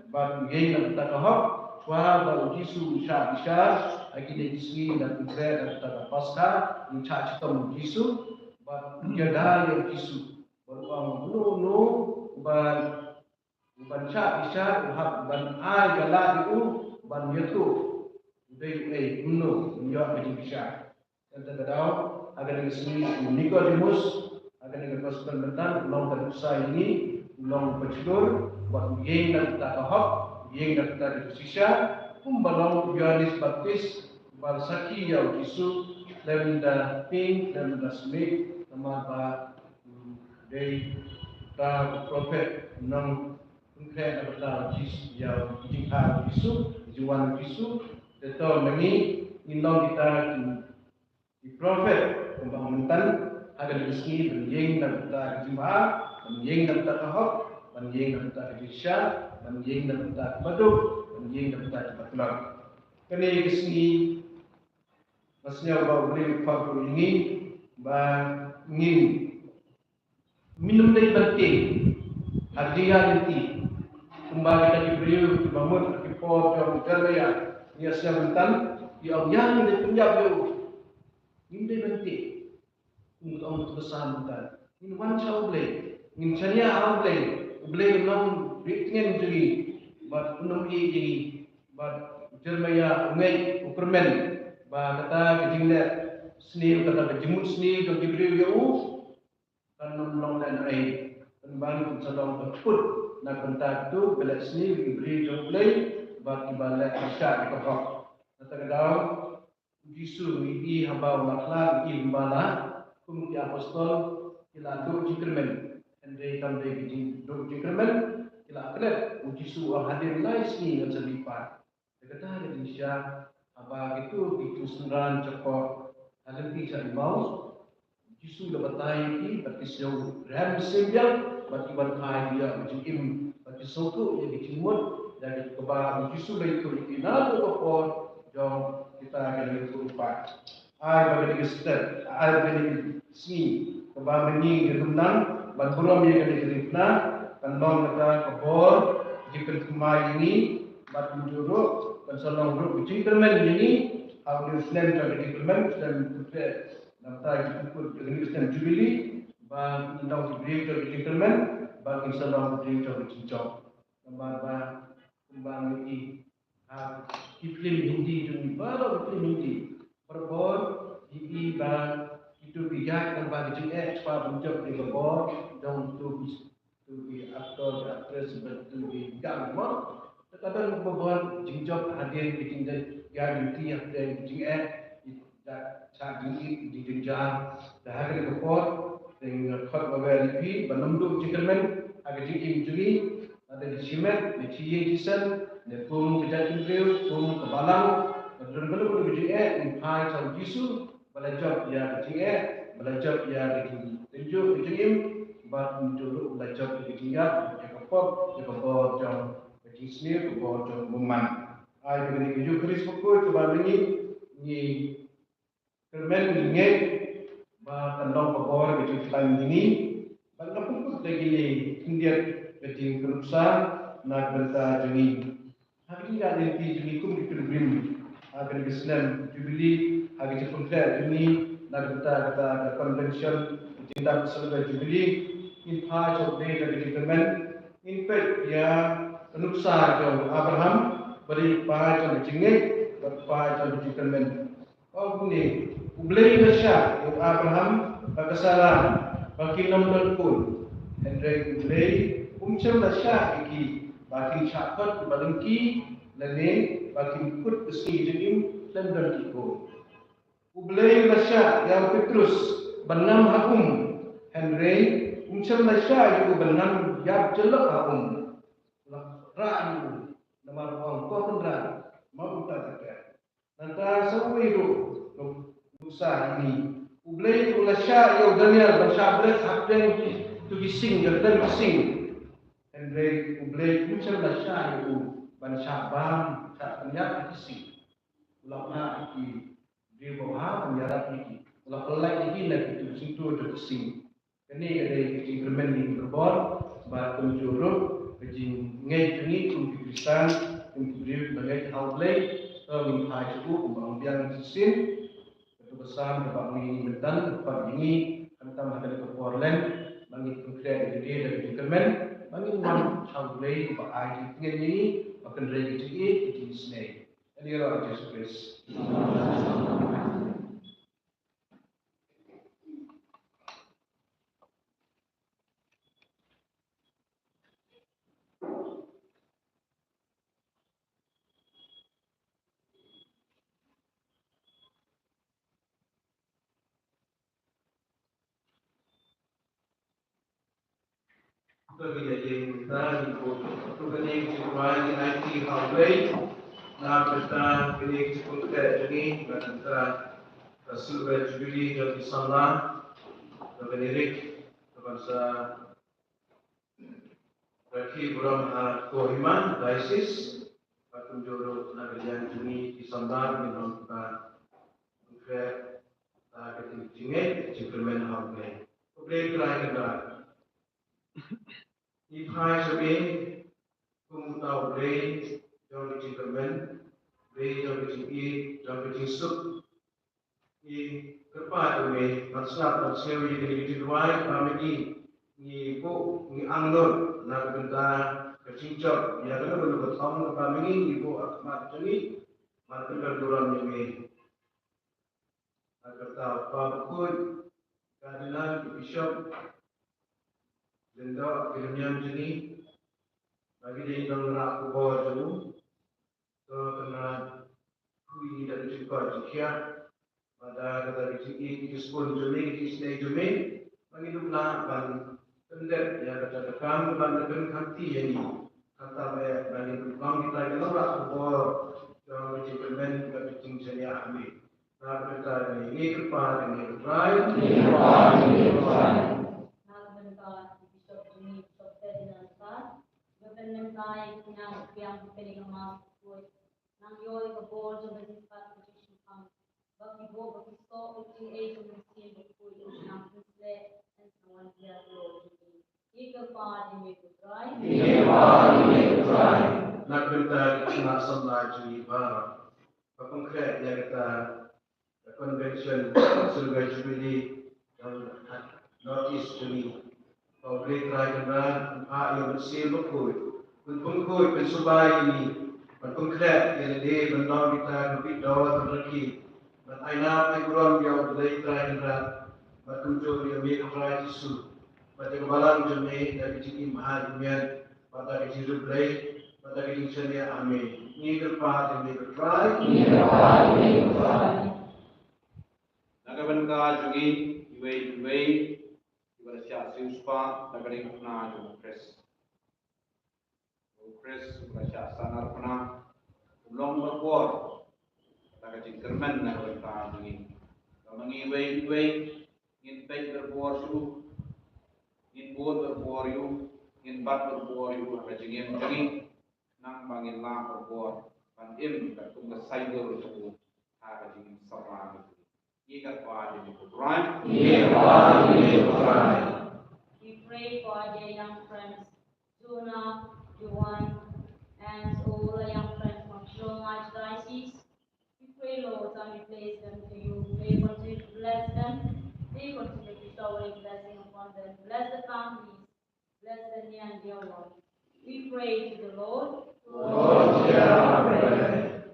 bad u ïeng na ka bynta ka hok, shuwa ba u Jisu u shah bishar ha kine ki sngi, na ka bynta ka Paskha, u shah shitom u Jisu, bad u ïada ïa u Jisu, bad u ong, uno uno uba, uban shah bishar, u hap ban ai ïa lade u ban ïathuh u dei uei, kumno un ïoh ka jingbishar. Kata ka daw, ha kane ka sngi u Nicodemus, ha kane ka gospel mynta, u long ka nuksa ïa ngi, u long u bachelor, bad u ïeng na ka bynta ka hok, u ïeng na ka bynta ka shisha, kumba long u Ïohannes Baptist, uba la sakhi ïa u Jisu, khlem da tieng, khlem da smiej, namar ba, mm, dei uta u prophet, u nongpynkhreh na ka bynta u Jisu, ïa u jingkha u Jisu, u jingwan u Jisu, te to ma ngi, ngin long kita ki ki prophet, kumba mynta, ha kane ka sngi, ban ïeng na ka bynta ka jingbha, ban ïeng na ka bynta ka hok, ban ïeng na ka bynta ka jingshisha, ban ïeng na ka bynta ka baduk, ban ïeng na ka bynta ka batlot. Kane ka sngi, nga sngew ba U Blei u khot ïa ngi, ba ngin Ngim dei ban tieng ha ka jingïaid lynti. Kumba kita ki briew kiba mut ha ki por jong u Jeremaïah, ngi ïa sngewthuh mynta, ki ong ïa ngi dei pynïap ïa u. Ngim dei ban tieng. Kum ka ong ka Psalm mynta, ngin wan sha U Blei, ngin shaniah ha U Blei. U Blei u nongrieh tngen jong ngi bad u nongïeit jong ngi. Bad u Jeremaïah u ngeit, u kyrmen ba kata ka jingleh sniew, kata ka jingmut sniew jong ki briew ïa u kan ym long lehnohei. Pynban kin sa long ka kput na ka bynta kito kiba leh sniew ïa ki briew jong U Blei bad kiba leh pyrshah ïa ka hok. Na kata ka daw, U Jisu ngi i haba u la khlad, ngi i haba la, kum ki apostol ki la duh jingkyrmen. Hynrei kam dei ka jingduh jingkyrmen, ki la klet. U Jisu u ong hadien lai sngi ngan sa leit pat. Te kata ka jingshisha, haba kito ki khun synran jakhlia ha lynti sha Emmaus, Jisu u la batai ïa ki, bad ki sngew rem mynsiem biang, bad ki wan phai ïa ka jingim, bad ki sngewthuh ïa ka jingmut, ïa kaba U Jisu u la ïathuh ïa ki naduh ka por jong kita ki la ïathuhlypa. Ai ba kane ka step, ai ba kane ka sngi, kaba mynta ngi ïa ka dum nang ban burom ïa kane ka dum nang, kan long kata ka bor, ka jingpynthymmai ïa ngi, bad mynta ruh kan sa long ruh ka jingkyrmen ïa ngi ha une u snem jong ka jingkyrmen, snem Kynrad. Namar ka jingkut ka jingkut snem Jubili, ba ngin long ki briew jong ka jingkyrmen, ba ngin sa long ki briew jong ka jingjop. Namar ba kumba ngi i ha ki film Hindi jong ngi, baroh ki film Hindi, barabor ngi i ba kito ki ïaid lyngba ka jingeh, shuwa ban jop ïa ka bor jong kito ki, kito ki actor, ki actress, bad kito ki gang mo. Te ka don barabor jingjop hadien ka jingïaid lynti, hadien ka jingeh, ki jait shah jingit, jingjynjar. Te ha kane ka por, te nga khot ba wer ïa phi ban ym duh jingkyrmen ha ka jingim jong ngi. Lada ngi shimet, ngi shiïing shisien, ngi kum ka jaitbynriew, kum ka balang, ba don kano kano ka jingeh, ngin phai sha U Jisu ba la jop ïa ka jingeh, ba la jop ïa ka jingtynjuh ka jingim, bad ngin ïoh ruh ba la jop ïa ka jingïap, ïa ka pop, ïa ka bor jong ka jingsniew, ka bor jong u bymman. Ai ba kane ka Eukharist bakhuid kaba mynta ngi kyrmen, ngi ngeit ba kan long ka bor ka jingkhlaiñ jong ngi, bad nga pynkut da kine khyndiat ka jingkyrpad na ka bynta jong ngi. Ha ka jingïaid lynti jong ngi kum ki pilgrim ha kane ka snem Jubili, ha ka jingpynkhreh jong ngi na ka bynta kata ka convention, ka jingdap Silver Jubili, ngin phai sha U Blei da ka jingkyrmen, ngin peit ïa ka nuksa jong u Abraham, ba dei u kpa jong ka jingngeit bad u kpa jong ka jingkyrmen. Ong kumne, U Blei u la shah ïa u Abraham bad ka Sarah ba kin ym don khun. Hynrei U Blei um shym la shah ïa ki ba kin shah khot kiba lyngkhi, lane ba kim kut ka sngi jingim lem don ki ko. U Blei u la shah ïa u Petrus ban nam ha um, hynrei um shym la shah ïa u ban nam ïap jyllop ha um. U la rah ïa u namar u ong, Ko Kynrad, ma u ta ta ka. Nangta sa uwei ruh u nuksa ïa ngi. U Blei u la shah ïa u Daniel ban shah bret hapdeng kito ki sing, hapdeng ki sing. Hynrei U Blei um shym la shah ïa u ban shah bam, shah pynïap ïa ki sing. U la phah ïa ki briew ba bha ban ïarap ïa ki. U la pyllait ïa ki na kito ki sing, to kito ki sing. Kane ka dei ka jingkyrmen, ka jingkyrmen ba kumjuh ruh ka jingngeit jong ngi kum ki Khristan, kum ki briew ba ngeit ha U Blei. To ngin phai sha u kumba ong biang shisien. Kato ka Salm kaba ngi mynta ka pat ïa ngi, khamtam ha kane ka por lem, ba ngin pynkhreh ïa lade da ka jingkyrmen, ba ngin wan sha U Blei uba ai jingtngen ïa ngi, ba kynrei ka jingïeit, ka jingisynei. Ïa lade, Jisu Khrist. Ka ïa ïeng ta ïa ko, to kane ka jingduwai ngi aiti ha U Blei na ka bynta kane ka jingpynkhreh jong ngi, na ka bynta ka Silver Jubilee jong ki samla, na kane rik, na ka bynta rakhe burom ha Kohima Diocese, bad kumjuh ruh na ka liang jong ngi ki samla, ngi long kiba pynkhreh da ka jingngeit, ka jingkyrmen ha U Blei. Ko Blei Trai Kynrad, ngi phai sha me kum uta U Blei jong ka jingkyrmen, Blei jong ka jingïeit, jong ka jingsuk. Ngi kyrpad ïa me ban sngap ban sngew ïa kane ka jingduwai ba ma ngi ngi buh, ngi angnud na ka bynta ka jingjop ïa kano kano ka thong kaba ma ngi ngi buh ha khmat jong ngi, ban pyndonkam ïa me. Na ka bynta u Kpa Bakhuid, Cardinal, ki Bishop, lyngdoh ki rynïeng jong ngi, ba ki dei ki nongrah khubor jong u. To Kynrad, khuid ïa ngi da ka jingkoit jingkhiah, bad da kata ka jingïeit, ka jingshun jong me, ka jingisynei jong me, ba ngin ym lah ban pyndep ïa kata ka kam kaba la pynkhamti ïa ngi. Khamtam eh ba ngin pynlong kita ki nongrah khubor jong ka jingkyrmen bad ka jingshaniah ha me. Na ka bynta jong me ngi kyrpad, ïa me ko Trai. Ngi kyrpad, ïa me ko Trai. Na ka bynta ki bishop jong ngi, Bishop Ferdinand Sar, ba pynmynta ïa ka kñia ka kñiang kane ka Mass bakhuid. Nang ïoh ïa ka bor jong ka jingstad ka jingshitom. Ba ki buh ba ki soh ka jingaiei jong u Mynsiem Bakhuid, nang pynsleh, nang wan biang ïa u. Ngi kyrpad ïa me ko Trai. Ngi kyrpad ïa me ko Trai. Na ka bynta ki khynnah samla jong ngi baroh, ba pynkhreh ïa kata ka convention Silver Jubilee jong North East jong ngi. Ko Blei Trai Kynrad, pynphah ïa u Mynsiem Bakhuid, pynpynkhuid, pynsuba ïa ngi, ban pynkhreh ïa lade ban long kita kiba bit dor ban rakhe, ban ai nam ai burom ïa u Blei Trai Kynrad, bad kumjuh ïa me ko Trai Jisu, bad ïa ka balang jong me, da ka jingim ha ïing miet, bad da ka jingriewblei, bad da ka jingshaniah ha me. Ngi kyrpad ïa me ko Trai. Ngi kyrpad ïa me ko Trai. Na ka bynta jong ngi iwei pa iwei, kiba la shah siewspah da ka ringphna jong u Khrist. U Khrist uba la shah sahnarphna, u long barabor da ka jingkyrmen na ka bynta jong ngi. Ba ma ngi iwei pa iwei ngin peit barabor sha u, ngin bud barabor ïa u, ngin bat barabor ïa u ha ka jingim jong ngi. Nang ba ngin lah barabor ban im katkum ka saiñdur jong u ha ka jingim samla jong ngi. Ngi kyrpad ïa me ko Trai. Ngi kyrpad ïa me ko Trai. We pray for our dear young friends, Jonah, Johan, and all the young friends from Shillong Archdiocese. We pray, Lord, that we place them to you. May you continue to bless them. May you continue to shower your blessing upon them. Bless the families. Bless the near and dear ones. We pray to the Lord. Lord, hear our prayer.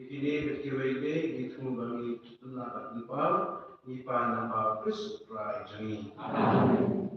Ïa kine bad kiwei de, ngi thmu ba ngi pynlah bad pynpaw, ngi pan ha u Khrist u Trai jong ngi. Amen.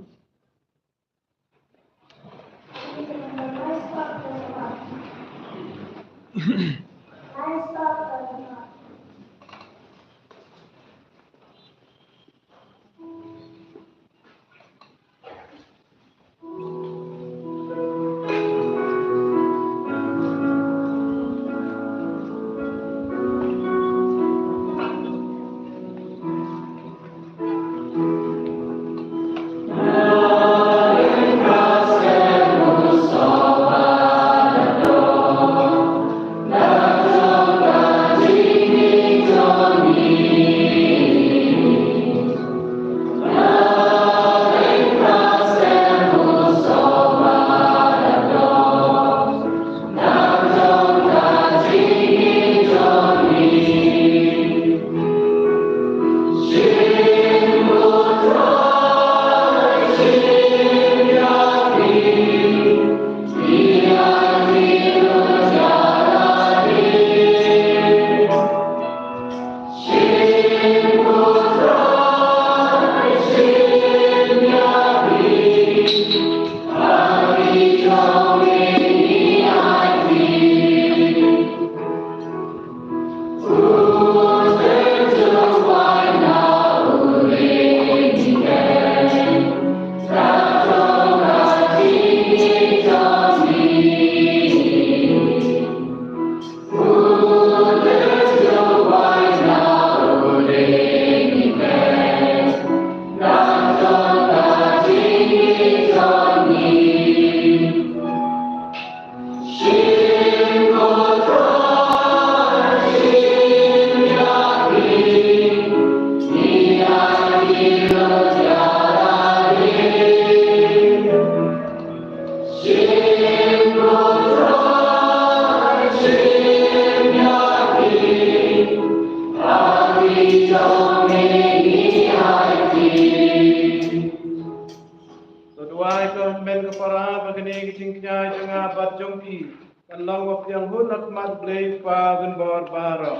To duwai ko hynmen ko para ba kane ka jingkñia jong nga bad jong phi kan long ba pdiang hun ha khmat Blei Kpa Gunbor baroh.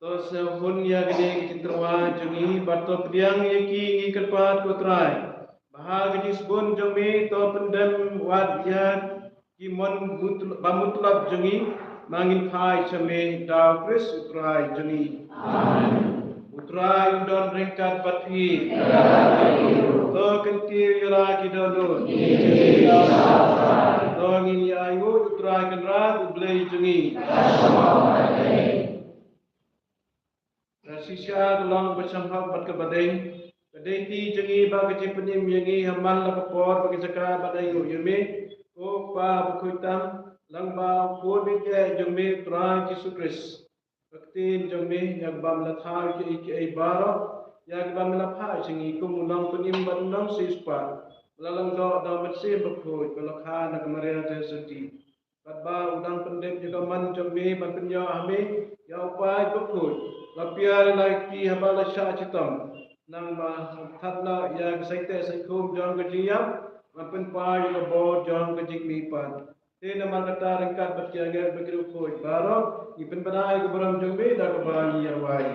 To sa hun ïa kine ki jingtyrwa jong ngi bad to pdiang ïa ki ngi kyrpad ko Trai. Ba ha ka jingsbun jong me to pyndem wat ïa ki mon mutl-, ba mutlop jong ngi ma ngin phai sha me da u Khrist u Trai jong ngi. Amen. U Trai un don ryngkat bad phi. To kyntiew ïa la ki dohnud. To ngin ïa ainguh, u Trai Kynrad u Blei jong ngi. Ka shisha ka long ba sngewhok bad kaba dei. Ka dei ti jong ngi ba ka jingpynim ïa ngi ha man la ka por bad ka jaka ban ainguh ïa me, ko Kpa bakhuid tam, lyngba u Khun baieit jong me u Trai Jisu Khrist. Ka ktien jong me ïa kaba me la thaw ïa kiei kiei baroh, ïa kaba me la phah sha ngi kum u nongpynim bad u nongsiewspah, ba la lyngdoh da u Mynsiem Bakhuid, ba la kha na ka Maria Theisotti. Katba u dang pyndep ïa ka mon jong me ban pynïoh ha me ïa u paid bakhuid, la pdiang ïa la ki kti haba la shah shitom. Nangba la that noh ïa ka sait teh sait khum jong ka jingïap ban pynpaw ïa ka bor jong ka jingmihpat. Te namar kata ryngkat bad ki angel bad ki riewkhuid baroh ngi pynbna ïa ka burom jong me da kaba ngi ïa rwai.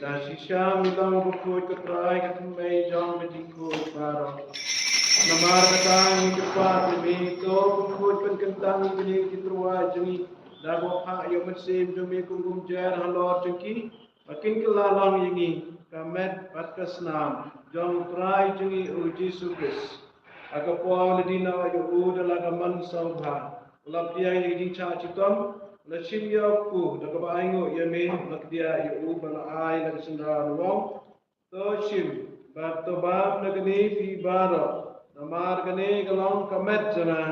Da shisha ngi long bakhuid, ko Trai, ka kmie jong ka jingkhuid baroh. Namar kata ngi kyrpad ïa me, to bakhuid, pynkyntang ïa kine ki tyrwa jong ngi da kaba phah ïa u Mynsiem jong me kum kumjuh halor jong ki, ba kin kylla long ïa ngi ka met bad ka snam jong u Trai jong ngi u Jisu Khrist. Ha ka por la die noh ïa u da la ka mon sngewbha, u la pdiang ïa ka jingshah shitom, u la shim ïa u kpu, da kaba ainguh ïa me u la kdiah ïa u, bad u la ai la ka synran, u ong: To shim bad to bam na kane phi baroh, namar kane ka long ka met jong nga,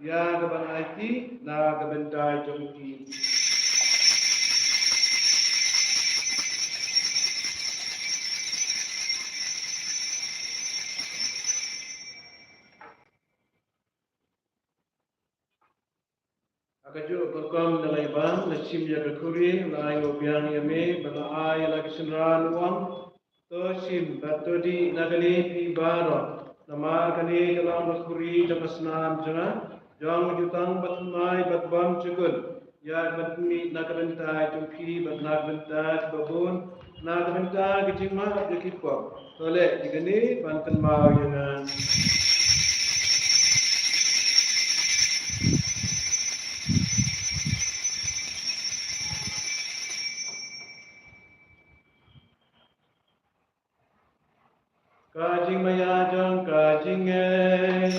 ïa kaban aiti na ka bynta jong phi. Ha kajuh ka rukom da la ïa bam, la shim ïa ka khuri, la ainguh biang ïa me, bad la ai la ka synran, u ong: To shim bad to dih na kane phi baroh, namar kane ka long ka khuri jong ka snam jong nga, jong ka jutang bathymmai bad bymjukut, ïa kaban pynmih na ka bynta jong phi bad na ka bynta kiba bun, na ka bynta ka jingmap ïa ki pop. To leh ïa kane ban kynmaw ïa nga. Ka jingmaïa jong ka jingngeit.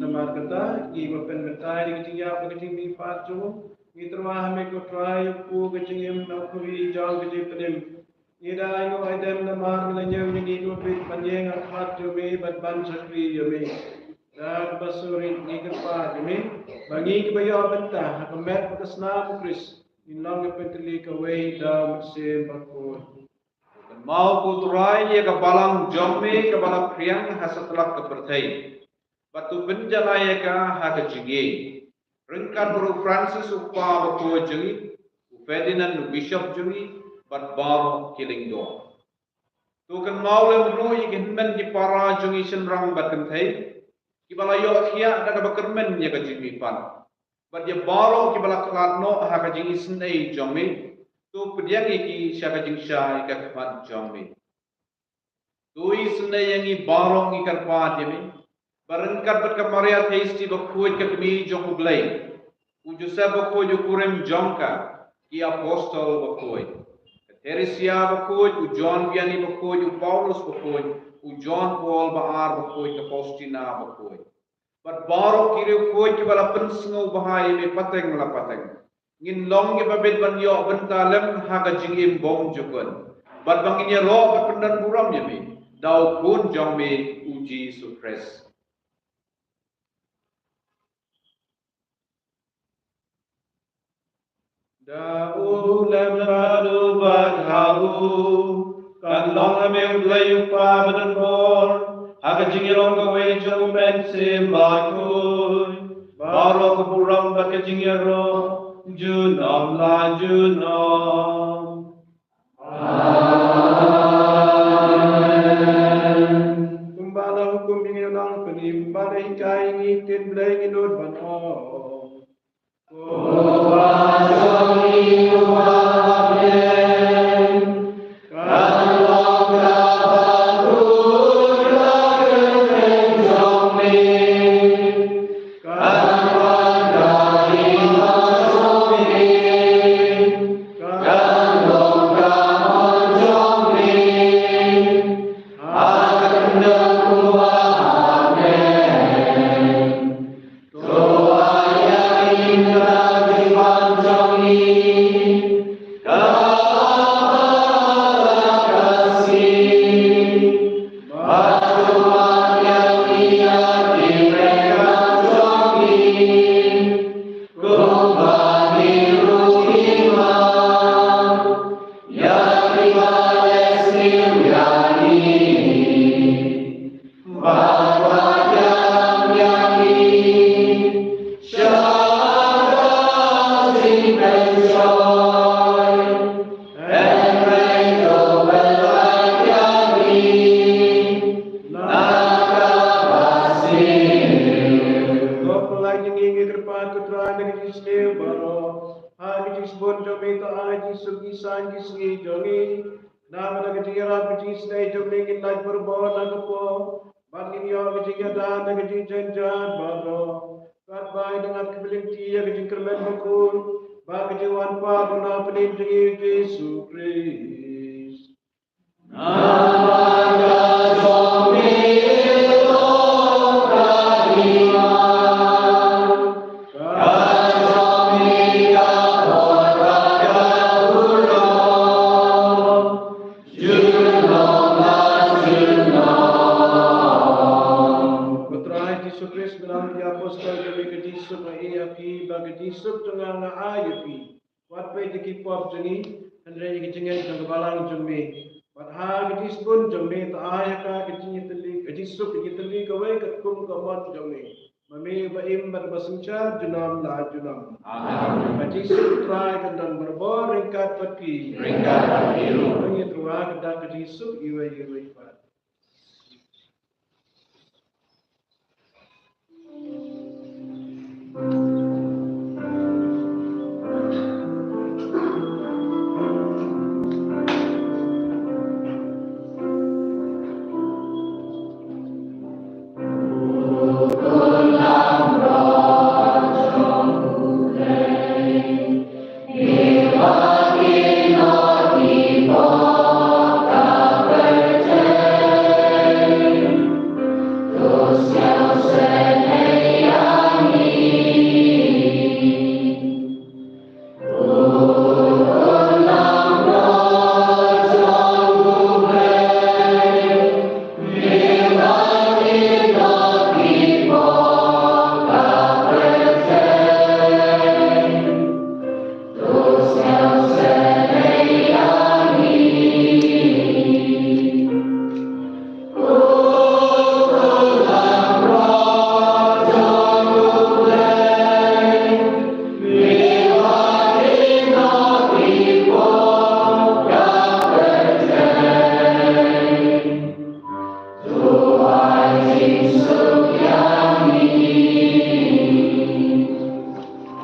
Namar kata, ngi ba pynmynta ïa ka jingïap bad ka jingmihpat jong u, ngi tyrwa ha me ko Trai, u kpu ka jingim na u khuri jong ka jingpynim. Ngi da ainguh aidem namar ngi la ñiew ïa ngi, u bit ban ïeng ha khmat jong me bad ban shakri ïa me. Da kaba suri ngi kyrpad ïa me ba ngi kiba ïoh bynta ha ka met bad ka snam u Khrist, ngin long ki pyntylli kawei da u Mynsiem Bakhuid. Kynmaw ko Trai ïa ka balang jong me kaba la phriang ha satlak ka pyrthei, bad to pynjanai ïa ka ha ka jingïeit, ryngkat bad u Francis u kpa bakhuid jong ngi, u Ferdinand u bishop jong ngi, bad baroh ki lyngdoh. To kynmaw lem ruh ïa ki hynmen ki para jong ngi shynrang bad kynthei, kiba la ïohthiah da kaba kyrmen ïa ka jingmihpat, bad ïa baroh kiba la khlad noh ha ka jingisynei jong me, to pdiang ïa ki sha ka jingshai ka khmat jong me. To isynei ïa ngi baroh, ngi kyrpad ïa me, ba ryngkat bad ka Maria Theisotti bakhuid, ka kmie jong u Blei, u Joseph bakhuid u kurim jong ka, ki apostol bakhuid, ka Theresia bakhuid, u John Vianney bakhuid, u Paulus bakhuid, u John Paul ba ar bakhuid, ka Faustina bakhuid, bad baroh ki riewkhuid kiba la pynsngewbha ïa me pateng la pateng, ngin long kiba bit ban ïoh bynta lem ha ka jingim bymjukut, bad ba ngin ïaroh bad pyndonburom ïa me da u Khun jong me u Jisu Khrist. Da u lem bad u bad ha u, kan long ha me u Blei u Kpa badonbor, ha ka jingïalong kawei jong u Mynsiem Bakhuid, baroh ka burom bad ka jingïaroh junom la junom. Amen. Kumba la hukum ïa ngi u Nongpynim, ba la hikai ïa ngi ktien Blei, ngin nud ban ong: Ai Jisu, ki saiñ ki sngi jong ngi. Namar ka jingïarap ka jingisynei jong me ngin lait barabor na ka pop, bad ngin ïoh ka jingïada na ka jingjynjar baroh. Katba ngi dang ïaid ka lynti ïa ka jingkyrmen bakhuid bad ka jingwan pat u Nongpynim jong ngi Jisu Khrist. Ko Trai Jisu Khrist, me la mut ïa ki apostol jong me, ka jingsuk nga ai ïa phi, bad ka jingsuk jong nga nga ai ïa phi. Wat peit ïa ki pop jong ngi, hynrei ïa ka jingngeit jong ka balang jong me. Bad ha ka jingshibun jong me, to ai ha ka ka jingïatylli, ka jingsuk ka jingïatylli kawei katkum ka mon jong me. Ma me uba im bad uba synshar junom la junom. Amen. Ka jingsuk Trai kan don barabor ryngkat bad phi. Ryngkat bad phi ruh. Ngin ïatreilang ka dak ka jingsuk iwei ïa iwei pat.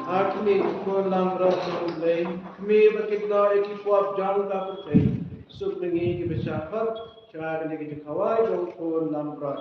Ha khmih, ko Lamrot jong U Blei, khmih bad kynnoh ïa ki pop jong ka pyrthei. Suk na ngi kiba shah khot sha kane ka jingkhawai jong ko Lamrot.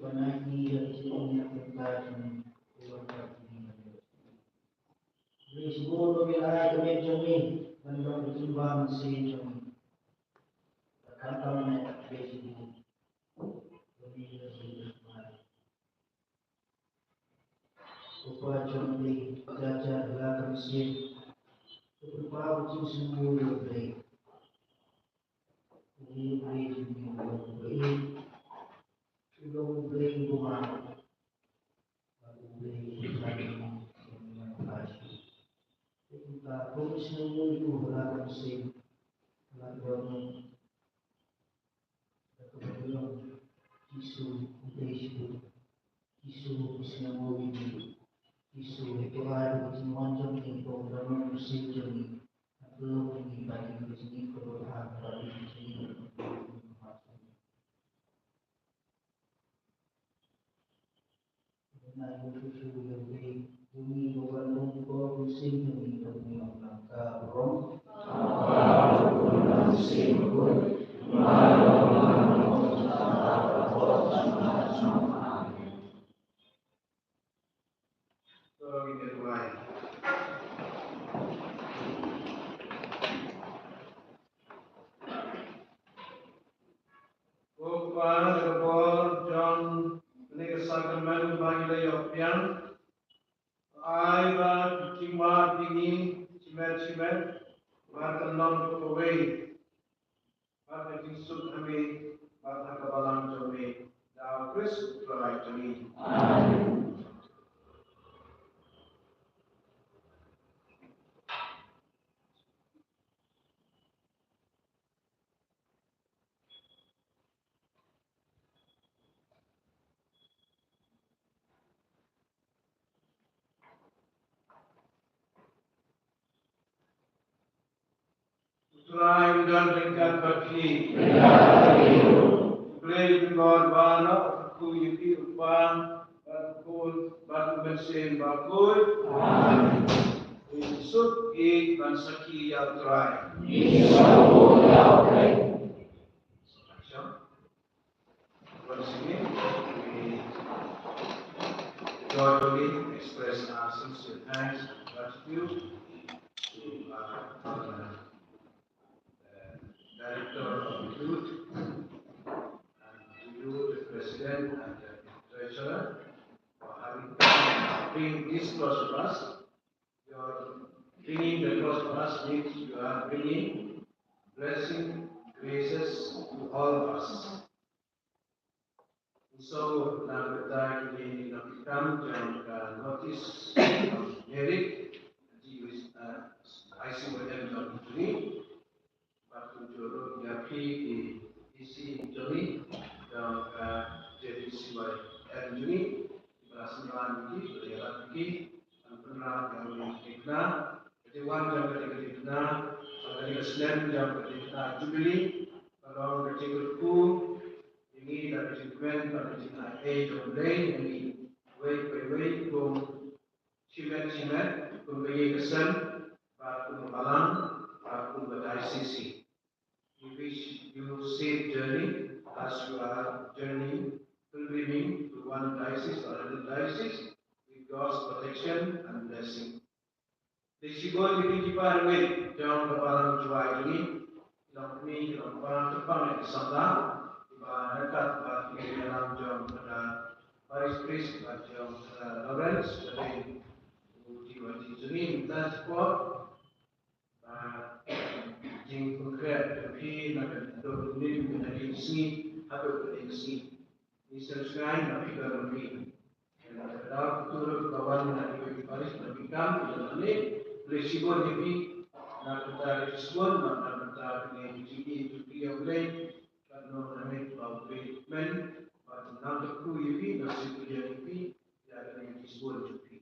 ban ai ïa ka jingim ïa ka bynta jong me, ïa ka bynta jong me. Blei shibun ba me la ai ka met jong me ban long ka jingbam mynsiem jong me. Ka khamtam ne, blei shibun. Ba me la ai ka met. Ko Pa jong ngi, jar jar la ka mynsiem, ko Pa, ko jingsngew ïa U Blei. U Blei jong ngi, U Blei jong ngi, U Blei jong ngi, U Blei jong ngi, U Blei jong ngi, U Blei jong ngi. Kumta ko jingsngew ïa U Blei la ka mynsiem, la ka mynsiem. Jisu, U Blei shibun. Jisu, U Blei shibun. Jisu, U Blei shibun. Jisu, U Blei shibun. Ko Pa, da ka bor jong kane ka sakramen ba ngi la ïoh pdiang, ai ba ki mad ïa ngi shimet shimet, bad kan long kawei bad ka jingsuk ha me bad ha ka balang jong me, da U Khrist U Trai jong ngi. Amen. U Trai un don ryngkat bad phi. U Blei u Kynrad baroh un kyrkhu ïa phi, u Kpa bad u Khun bad u Mynsiem Bakhuid. Amen. Ngin suk ïa ban sakhi ïa U Trai. Once again, we joyfully express our sincere thanks and gratitude to our, uh, Director of Youth, and to you, the President and the Treasurer, for having bring this close to us. Your bringing the close to us means you are bringing blessing, graces to all of us. So, na ka bynta kine ki nongtrei kam jong ka notice of merit, D I C Y M jong ka jong ngi, bad kumjuh ruh ïa phi ki D C jong ngi, jong ka D I C Y M jong ngi, kiba la synran ïa ki, kiba la ïarap ïa ki, ban pynrah ïa kane ka dei kane, ka dei wan jong kane ka dei kane, bad kane ka snem jong ka dei kane Jubilee, ka long ka jingkyrkhu ïa ngi da ka jingkmen bad ka jingaiei jong U Blei ïa ngi, uwei pa uwei kum shimet shimet, kum ka ïing ka sem, bad kum ka balang, bad kum ka diocese. We wish you safe journey as you are journeying, pilgriming to one diocese or another diocese with God's protection and blessing. Te shibun ïa ki para meit jong ka balang Jowai jong ngi, ki longkmie, ki longpa, kyrpang ïa ki samla, kiba ryngkat bad ki ïalam jong Father Parish Priest bad jong Father Lawrence, bad u T Y T jong ngi, mynta shipor, ba jingpynkhreh jong Ïa na ka dor ni na ka sngi haduh ka sngi. Ngi sngewsih na phi ka ri. Ïa na ka dor tur ka wan na ki parish na phi kam ïa na ne. Blei shibun ïa phi na ka dor shibun na ka dor ni ki ki ki ïa blei. Ka dor na ne ba blei men ba nang ka ku ïa phi na si ku ïa phi ïa ne ki shibun ïa phi.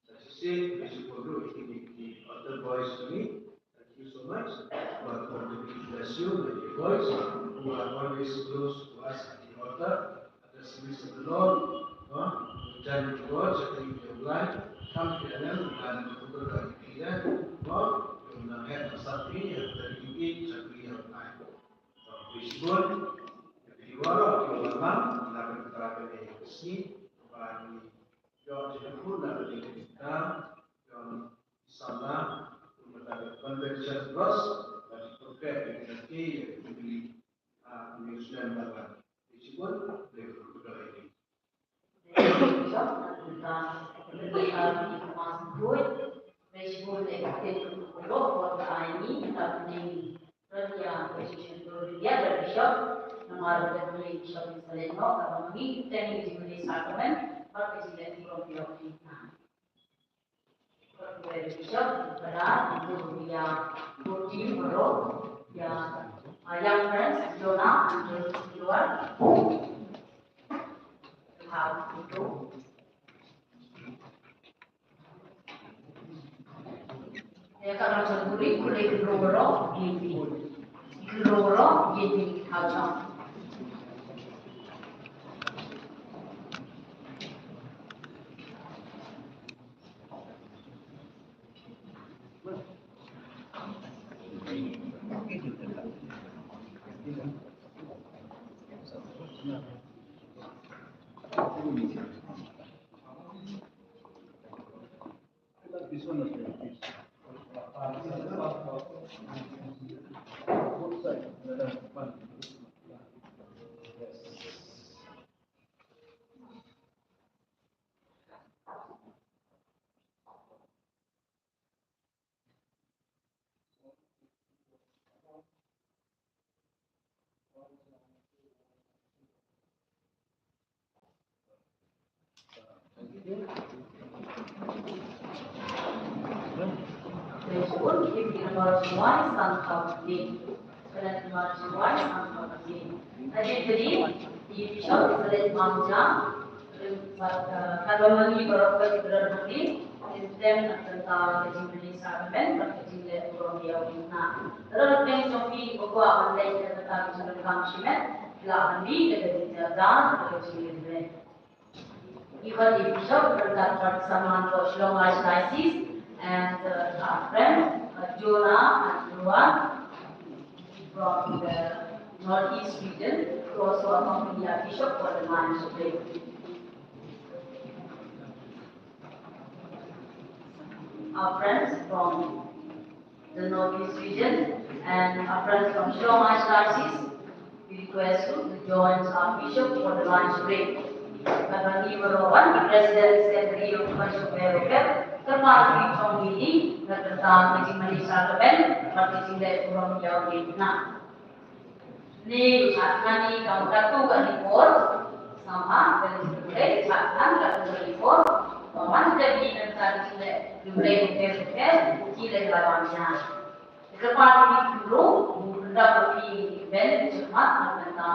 That is it. This is for you. If you need the altar boys to me, thank you so much for the wonderful bless you, my dear boys, who are always close to us at the altar, at the service of the Lord. Huh? Thank you, God, that you have life. Come to them and the good of the Lord. Huh? You will not have something, you have to eat, you have life. So, we should go. If you are, you are not, you have to try to make a seed, but Ïa ki khun na ka dei ka jingkyrkhu, ïa ki samla, kum kata ka convention bros, bad ki prophet, ïa ki, ïa ki Jubilee, ah, New Zealand bad bad. Ki jingkyrkhu, dei ka khun ka dei. Bishop, namar ba ngi sha Bishop Salem Hawk, ka ngi teng ïa ka jingmane sacrament, bad ka jingleh burom ïa u Trai. Bishop, para, untuk ïa, boti, baroh, ïa, uh, young friends, Jonah, and Joel. How to do. Ïa ka rang sendiri, boleh dulu baroh, gini. Dulu baroh, gini, how to. Bad, eh, katba ma ngi baroh ka jingkyrkhu, ngi tem na ka bynta ka jingpyni sakramen bad ka jingleh burom ïa u Trai. Lada phi ïoh phi ba kwah ban leit na ka bynta ka jingdonkam shimet, lah ban mih da ka jingjynjar, da ka jingïeit. Ngi khot ïa u Bishop na ka bynta ka Department of Shillong Archdiocese and, uh, our friend, uh, Jonah and Noah from the Northeast region, who also accompany our Bishop for the lunch break. Our friends from the Northeast region and our friends from Shillong Archdiocese, we request you to join our Bishop for the lunch break. Bad ma ngi baroh, the President Secretary of Bishop Welfare, kyrpad ïa phi jong ngi na ka bynta ka jingmane sakramen bad ka jingleh burom ïa u Trai. Ni, ah, nani ka mutatu ka ni por, sama, ka ni por, ah, nani ka tu ka ni por, paman ka ni nang ka ni le, ni le, ni le, ni le, ni le, la wan ya. Ka pa ni dulu, benda ka ni ben, cuma, nang ka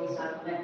ni sa ben.